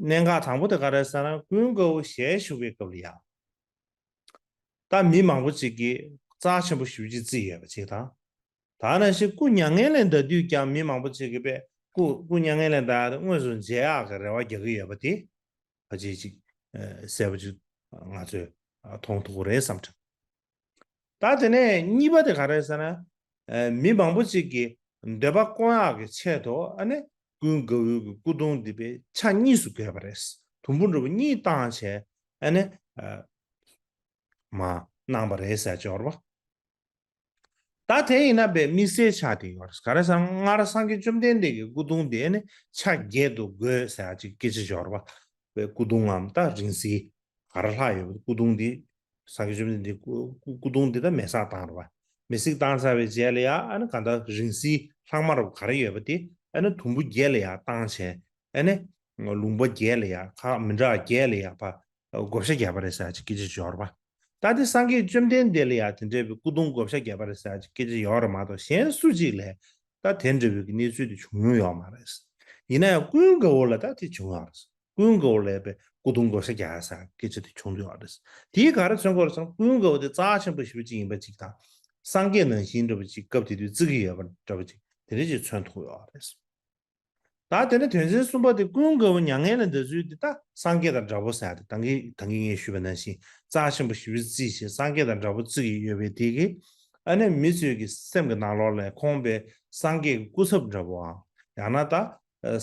གནད་འགག་དང་པོ་དེ་ག་རེ་ཟེར་ན། ཀུན་དགའ་བོ་ཞལ་བཞུགས་པའི་སྐབས་ལ་ཡང་། ད་མི་མང་པོ་ཅིག་གིས་རྩ་ཆེན་པོ་ཞེ་པོ་ཅིག་བརྩིས་ཡོད་པ་ཅིག་དང་། ད་ནང་བཞིན་སྐུ་མྱ་ངན་ལས་འདའ་དུས་ཀྱང་མི་མང་པོ་ཅིག་གིས་པས་སྐུ་སྐུ་མྱ་ངན་ལས་འདའ་ཡག་དེ་དངོས་སུ་མཇལ་ཡག་གི་རེ་བ་རྒྱག་གི་ཡོད་པ་དེ་ཕལ་ཆེར་ཅིག་ཨ་གསལ་པོ་ཅིག་ང་ཚོས་ཨ་མཐོང་ཐུབ་ཀྱི་རེད་བསམ་དྲན། ད་དེ་ནས་གཉིས་པ་དེ་ག་རེ་ཟེར་ན། ཨ་མི་མང་པོ་ཅིག་གིས་འདོད་པ་སྐོང་ཡག་གི་ཆེད་དུ་ཨ་ནི་ཀུན་དགའ་བོའི་གི་སྐུ་གདུང་འདི་པའི་ཆ་གཉིས་སུ་བགོས་པ་རེད། དུམ་བུ་འདྲ་པོ་གཉིས་བཏང་བྱས་ཨ་ནི་ཨ་མ་གནང་བ་རེད་ཟེར་ཅིག་ཡོད་རེད་པ། ད་དེ་ཡིན་ན་པའི་དམིགས་བསལ་ཆགས་བསྡད་ཡོད་རེད། ག་རེ་ཟེར་ན་སྔར་སངས་རྒྱས་བཅོམ་ལྡན་འདས་ཀྱི་སྐུ་གདུང་དེ་ནི་ཆ་བརྒྱད་དུ་བགོས་ཟེར་ཡག་ཅིག་སྐད་ཆ་ཡོད་རེད་པ། པའི་སྐུ་གདུང་ངམ་ད་རིང་བསྲེལ་ག་རེ་ལྷག་ཡོད་པ། སྐུ་གདུང་འདི་སངས་རྒྱས་བཅོམ་ལྡན་འདས་སྐུ་སྐུ་སྐུ་གདུང་འདི་ད་མེ་བསྲེགས་བཏང་རེད་པ། མེ་བསྲེགས་བཏང་ཚར་བའི་རྗེས་ལ་ཡ་ཨ་ནི་གང་ལྟར་རིང་བསྲེལ་ལྷག་མ་རུ་ག་རེ་ཡོད་པ་དེ་ཨ་ནི་དུམ་བུ་བརྒྱད་ལ་ཡ་བཏང་བྱས་ཨ་ནི་ལུང་པ་བརྒྱད་ལ་ཡ་ཁག་མི་འདྲ་བ་བརྒྱད་ལ་ཡ་ཕར་བགོ་བཤའ་བརྒྱབ་པ་རེད་ཟེར་ཅིག་སྐད་ཆ་ཡོད་རེད་པ། ད་དེ་སངས་རྒྱས་བཅོམ་ལྡན་འདས་ལ་ཡང་དེ་འདྲའི་སྐུ་གདུང་བགོ་བཤའ་བརྒྱབ་པ་རེད་ཟེར་ཅིག་སྐད་ཆ་ཡོད་རེད་མ་གཏོགས། གཞན་སུ་གཅིག་ལ་ད་དེ་འདྲ་བའི་གི་གནས་ཚུལ་དེ་བྱུང་མྱོང་ཡོད་མ་རེད། ཡིན་ན་ཡང་ཀུན་དགའ་བོ་ལ་ད་དེ་བྱུང་ཡོད་རེད། ཀུན་དགའ་བོ་ལ་ཡང་པའི་སྐུ་གདུང་བགོ་བཤའ་བརྒྱབ་ཡ་ཟེར་སྐད་ཆ་དེ་བྱུང་ཡོད་རེད། དེས་ག་རེ་མཚོན་གྱི་ཡོད་རེད་ཟེར་ན། ཀུན་དགའ་བོ་དེ་རྩ་ཆེན་པོ་ཞེ་པོ་ཅིག་ཡིན་པ་ཅིག་དང་། སངས་རྒྱས་ནང་བཞིན་འདྲ་བོ་ཅིག་སྐབས་དེ་དུས་བརྩི་གི་ཡོད་པ་འདྲ་བོ་ཅིག་དེ་འདྲ་ཅིག་མཚོན་ཐུབ་ཡོད་རེད། ད་དེ་ནས་དོན་ཚན་གསུམ་པ་དེ་ཀུན་དགའ་བོ་མྱ་ངན་ལས་འདའ་ཚུལ་དེ་ད་སངས་རྒྱས་དང་འདྲ་པོ་ཟེར་ཡ་དེ་ད་གིན་ད་གིན་ངས་ཞུས་པ་ནང་བཞིན་རྩ་ཆེན་པོ་ཞེ་པོ་བརྩིས་བྱས་སངས་རྒྱས་དང་འདྲ་པོ་བརྩི་གི་ཡོད་པའི་དེ་གི་ ཨ་ནི་མི་ཚོའི་གི་སེམས་ཀྱི་ནང་ལོགས་ལ་ཁོང་པའི་སངས་རྒྱས་ཀྱི་སྐུ་ཚབ་འདྲ་པོའམ་ཡང་ན་ད་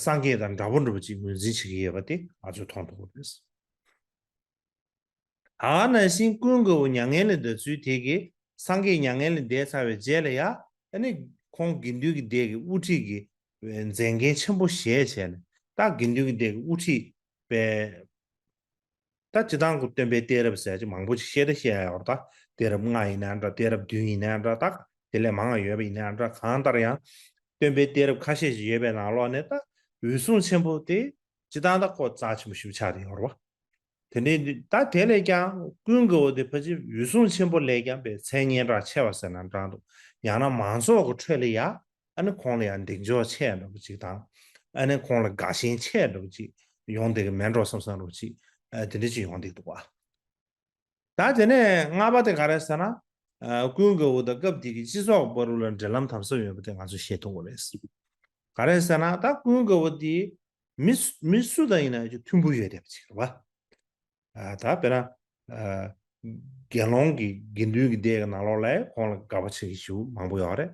སངས་རྒྱས་དང་འདྲ་པོ་འདྲ་པོ་ཅིག་ངོས་འཛིན་བྱེད་ཀྱི་ཡོད་པ་དེ་ང་ཚོས་མཐོང་ཐུབ་ཀྱི་རེད། ད་ག་ནང་བཞིན་ཀུན་དགའ་བོ་མྱ་ངན་ལས་འདའ་ཚུལ་དེ་གིས་སངས་རྒྱས་མྱ་ངན་ལས་འདས་ཚར་བའི་རྗེས་ལ་ཡང་ཨ་ནི་ཁོང་དགེ་འདུན་གྱི་སྡེ་གི་དབུ་ཁྲིད་ཀྱི་མཛད་འགན་ཆེན་པོ་བཞེས་བྱས་ནས། ད་དགེ་འདུན་གྱི་སྡེ་གི་དབུ་ཁྲིད་པའི་ད་སྤྱིར་བཏང་གི་སྟོན་པའི་གཏད་རབས་ཟེར་ཅིག་མང་པོ་ཅིག་བཤད་ད་བཤད་ཡ་ཡོད་རེད། ད་གཏད་རབས་ལྔ་ཡིན་ན་འདྲ། གཏད་རབས་བདུན་ཡིན་ན་འདྲ། ད་དེ་ལས་མང་བ་ཡོད་པ་ཡིན་ན་འདྲ། གང་ལྟར་ཡང་སྟོན་པའི་གཏད་རབས་ཁ་ཤས་ཤིག་ཡོད་པའི་ནང་ལོགས་ནས་ད་འོད་སྲུང་ཆེན་པོ་དེ་སྤྱིར་བཏང་ད་ཁོ་རྩ་ཆེན་པོ་ཞེ་པོ་ཆགས་བསྡད་ཡོད་རེད་བ། དེ་ནས་ད་དེ་ལས་ཀྱང་ཀུན་དགའ་བོ་དེ་ཕལ་ཆེར་འོད་སྲུང་ཆེན་པོ་ལས་ཀྱང་པའི་མཚན་སྙན་གྲགས་ཆེ་བ་ཟེར་ན་འདྲ་འདུག། ཡང་ན་མང་ཚོགས་ཀྱི་ཁྲོད་ལ་ཡ་ཨ་ནི་ཁོང་ལ་ཡང་གདེང་འཇོག་ཆེ་འདྲ་པོ་ཅིག་དང་། ཨ་ནི་ཁོང་ལ་དགའ་ཞེན་ཆེ་འདྲ་པོ་ཅིག་ཡོང་བསྡད་ཀྱི་མེད་འགྲོ་བསམ་བསམ་འདྲ་པོ་ཅིག་ཨ་དེ་འདྲ་ཅིག་ཡོང་བསྡད་འདུག་བ། ད་དེ་ནས་ལྔ་པ་དེ་ག་རེ་ཟེར་ན། ཨ་ཀུན་དགའ་བོ་དང་སྐབས་དེ་གི་སྤྱི་ཚོགས་བར་ལ་འབྲེལ་ལམ་དམ་ཟབ་ཡོད་པ་དེ་ང་ཚོས་ཤེས་ཐུབ་དགོས་རེད། ག་རེ་ཟེར་ན་ད་ཀུན་དགའ་བོ་དེ་མི་སུ་མི་སུ་དང་ཡིན་ན་ཡང་མཐུན་པོ་ཡོད་བསྡད་པ་ཅིག་རེད་བ། ཨ་ད་དཔེར་ན་ཨ་དགེ་སློང་གི་དགེ་འདུན་གྱི་སྡེ་གི་ནང་ལོགས་ལ་ཁོང་ལ་དགའ་པོ་བྱེད་མཁན་ཞེ་པོ་མང་པོ་ཡོད་རེད།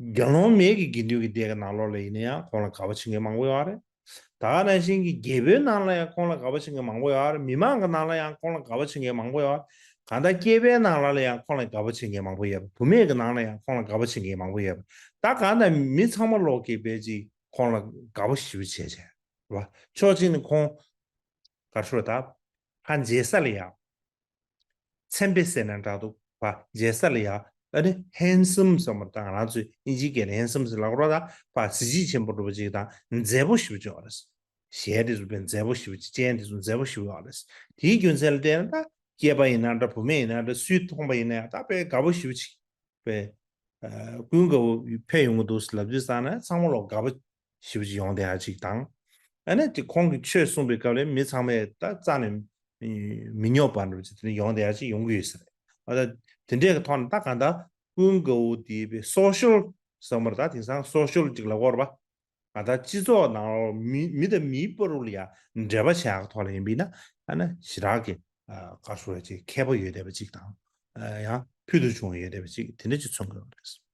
དགེ་སློང་མེད་ཀྱི་དགེ་འདུན་གྱི་སྡེ་གི་ནང་ལོགས་ལ་ཡིན་ན་ཡང་ཁོང་ལ་དགའ་པོ་བྱེད་མཁན་མང་པོ་ཡོད་རེད། ད་ག་ནང་བཞིན་གྱི་རྒྱལ་པོའི་ནང་ལ་ཡང་ཁོང་ལ་དགའ་པོ་བྱེད་མཁན་མང་པོ་ཡོད་རེད། མི་མང་གི་ནང་ལ་ཡང་ཁོང་ལ་དགའ་པོ་བྱེད་མཁན་མང་པོ་ཡོད་རེད། གང་ལྟར་སྐྱེས་པའི་ནང་ལ་ལ་ཡང་ཁོང་ལ་དགའ་པོ་བྱེད་མཁན་མང་པོ་ཡོད་པ། བུད་མེད་ཀྱི་ནང་ལ་ཡང་ཁོང་ལ་དགའ་པོ་བྱེད་མཁན་མང་པོ་ཡོད་པ། ད་གང་ལྟར་མི་ཚང་མ་ལོག་གིས་དཔེ་ཅིག་ཁོང་ལ་དགའ་པོ་ཞེ་པོ་བྱས་བྱས་རེད་བ། ཕྱོགས་གཅིག་ནས་ཁོང་ག་རེ་ཞུ་དགོས་རེད། ད་ཕར་མཇལ་ས་ལ་ཡང་མཚན་དཔེ་ཟེར་ན་འདྲ་འདུག་བ། མཇལ་ས་ལ་ཡང་ཨ་ནི་ཧན་སམ་ཟེར་བ་དང་། ང་རང་ཚོས་དབྱིན་ཇིའི་སྐད་ལ་ཧན་སམ་ཟེར་ལབ་ཀྱི་རེད། ད་ཕར་གཟི་བརྗིད་ཆེན་པོ་འདྲ་པོ་ཅིག་དང་མཛེས་པོ་ཞེ་པོ་ཅིག་ཡོད་རེད། ཞལ་དེ་ཚོ་དཔེ་མཛེས་པོ་ཞེ་པོ་ཅིག། སྤྱན་དེ་ཚོ་མཛེས་པོ་ཞེ་པོ་ཡོད་རེད། དེའི་རྒྱུ་མཚན་ལ་བལྟས་ན་ད་སྐྱེས་པ་ཡིན་ན་འདྲ། བུད་མེད་ཡིན་ན་འདྲ། སུས་མཐོང་པ་ཡིན་ན་ཡང་ད་དཔེ་དགའ་པོ་ཞེ་པོ་ཅིག་དཔེ། ཨ་ཀུན་དགའ་བོ་ཕེབས་ཡོང་གི་འདུག་ལབ་དུས་ཙང་ནས་ཚང་མ་ལོག་དགའ་པོ་ཞེ་པོ་ཅིག་ཡོང་བསྡད་ཡ་ཅིག་དང་། ཨ་ནི་དེ་ཁོང་གིས་ཆོས་གསུངས་པའི་སྐབས་ལ་མི་ཚང་མས་ད་རྩ་ནས་མི་སྙོབ་པ་འདྲ་པོ་ཅིག་དེ་འདྲ་ཡོང་བསྡད་ཡ་ཅིག་ཡོང་གི་ཡོད་ས་རེད། ཨ་ད་དེ་འདྲའི་གི་ཐོག་ནས་ད་གང་ལྟར་ཀུན་དགའ་བོ་དེ་དཔེ་སོ་ཤལ་ཟེར་བ་རེད། ད་དེང་སང་སོ་ཤལ་ཅིག་ལབ་ཀྱི་ཡོད་རེད་པ། ང་ད་སྤྱི་ཚོགས་ནང་ལོགས་མི་མི་དང་མིའི་བར་ལ་ཡང་འབྲེལ་བ་བྱེད་ཡག་ཐོག་ལ་ཡིན་པས་ན། ཨ་ནི་ཞེ་དྲག་གི་ཨ་ག་རེ་ཞུ་དགོས་རེད། ཅིག་མཁས་པོ་ཡོད་བསྡད་པ་ཅིག་དང་། ཨ་ཡང་ཕུལ་དུ་བྱུང་བ་ཡོད་བསྡད་པ་ཅིག་དེ་འདྲ་ཅིག་མཚོན་གྱི་ཡོད་རེད།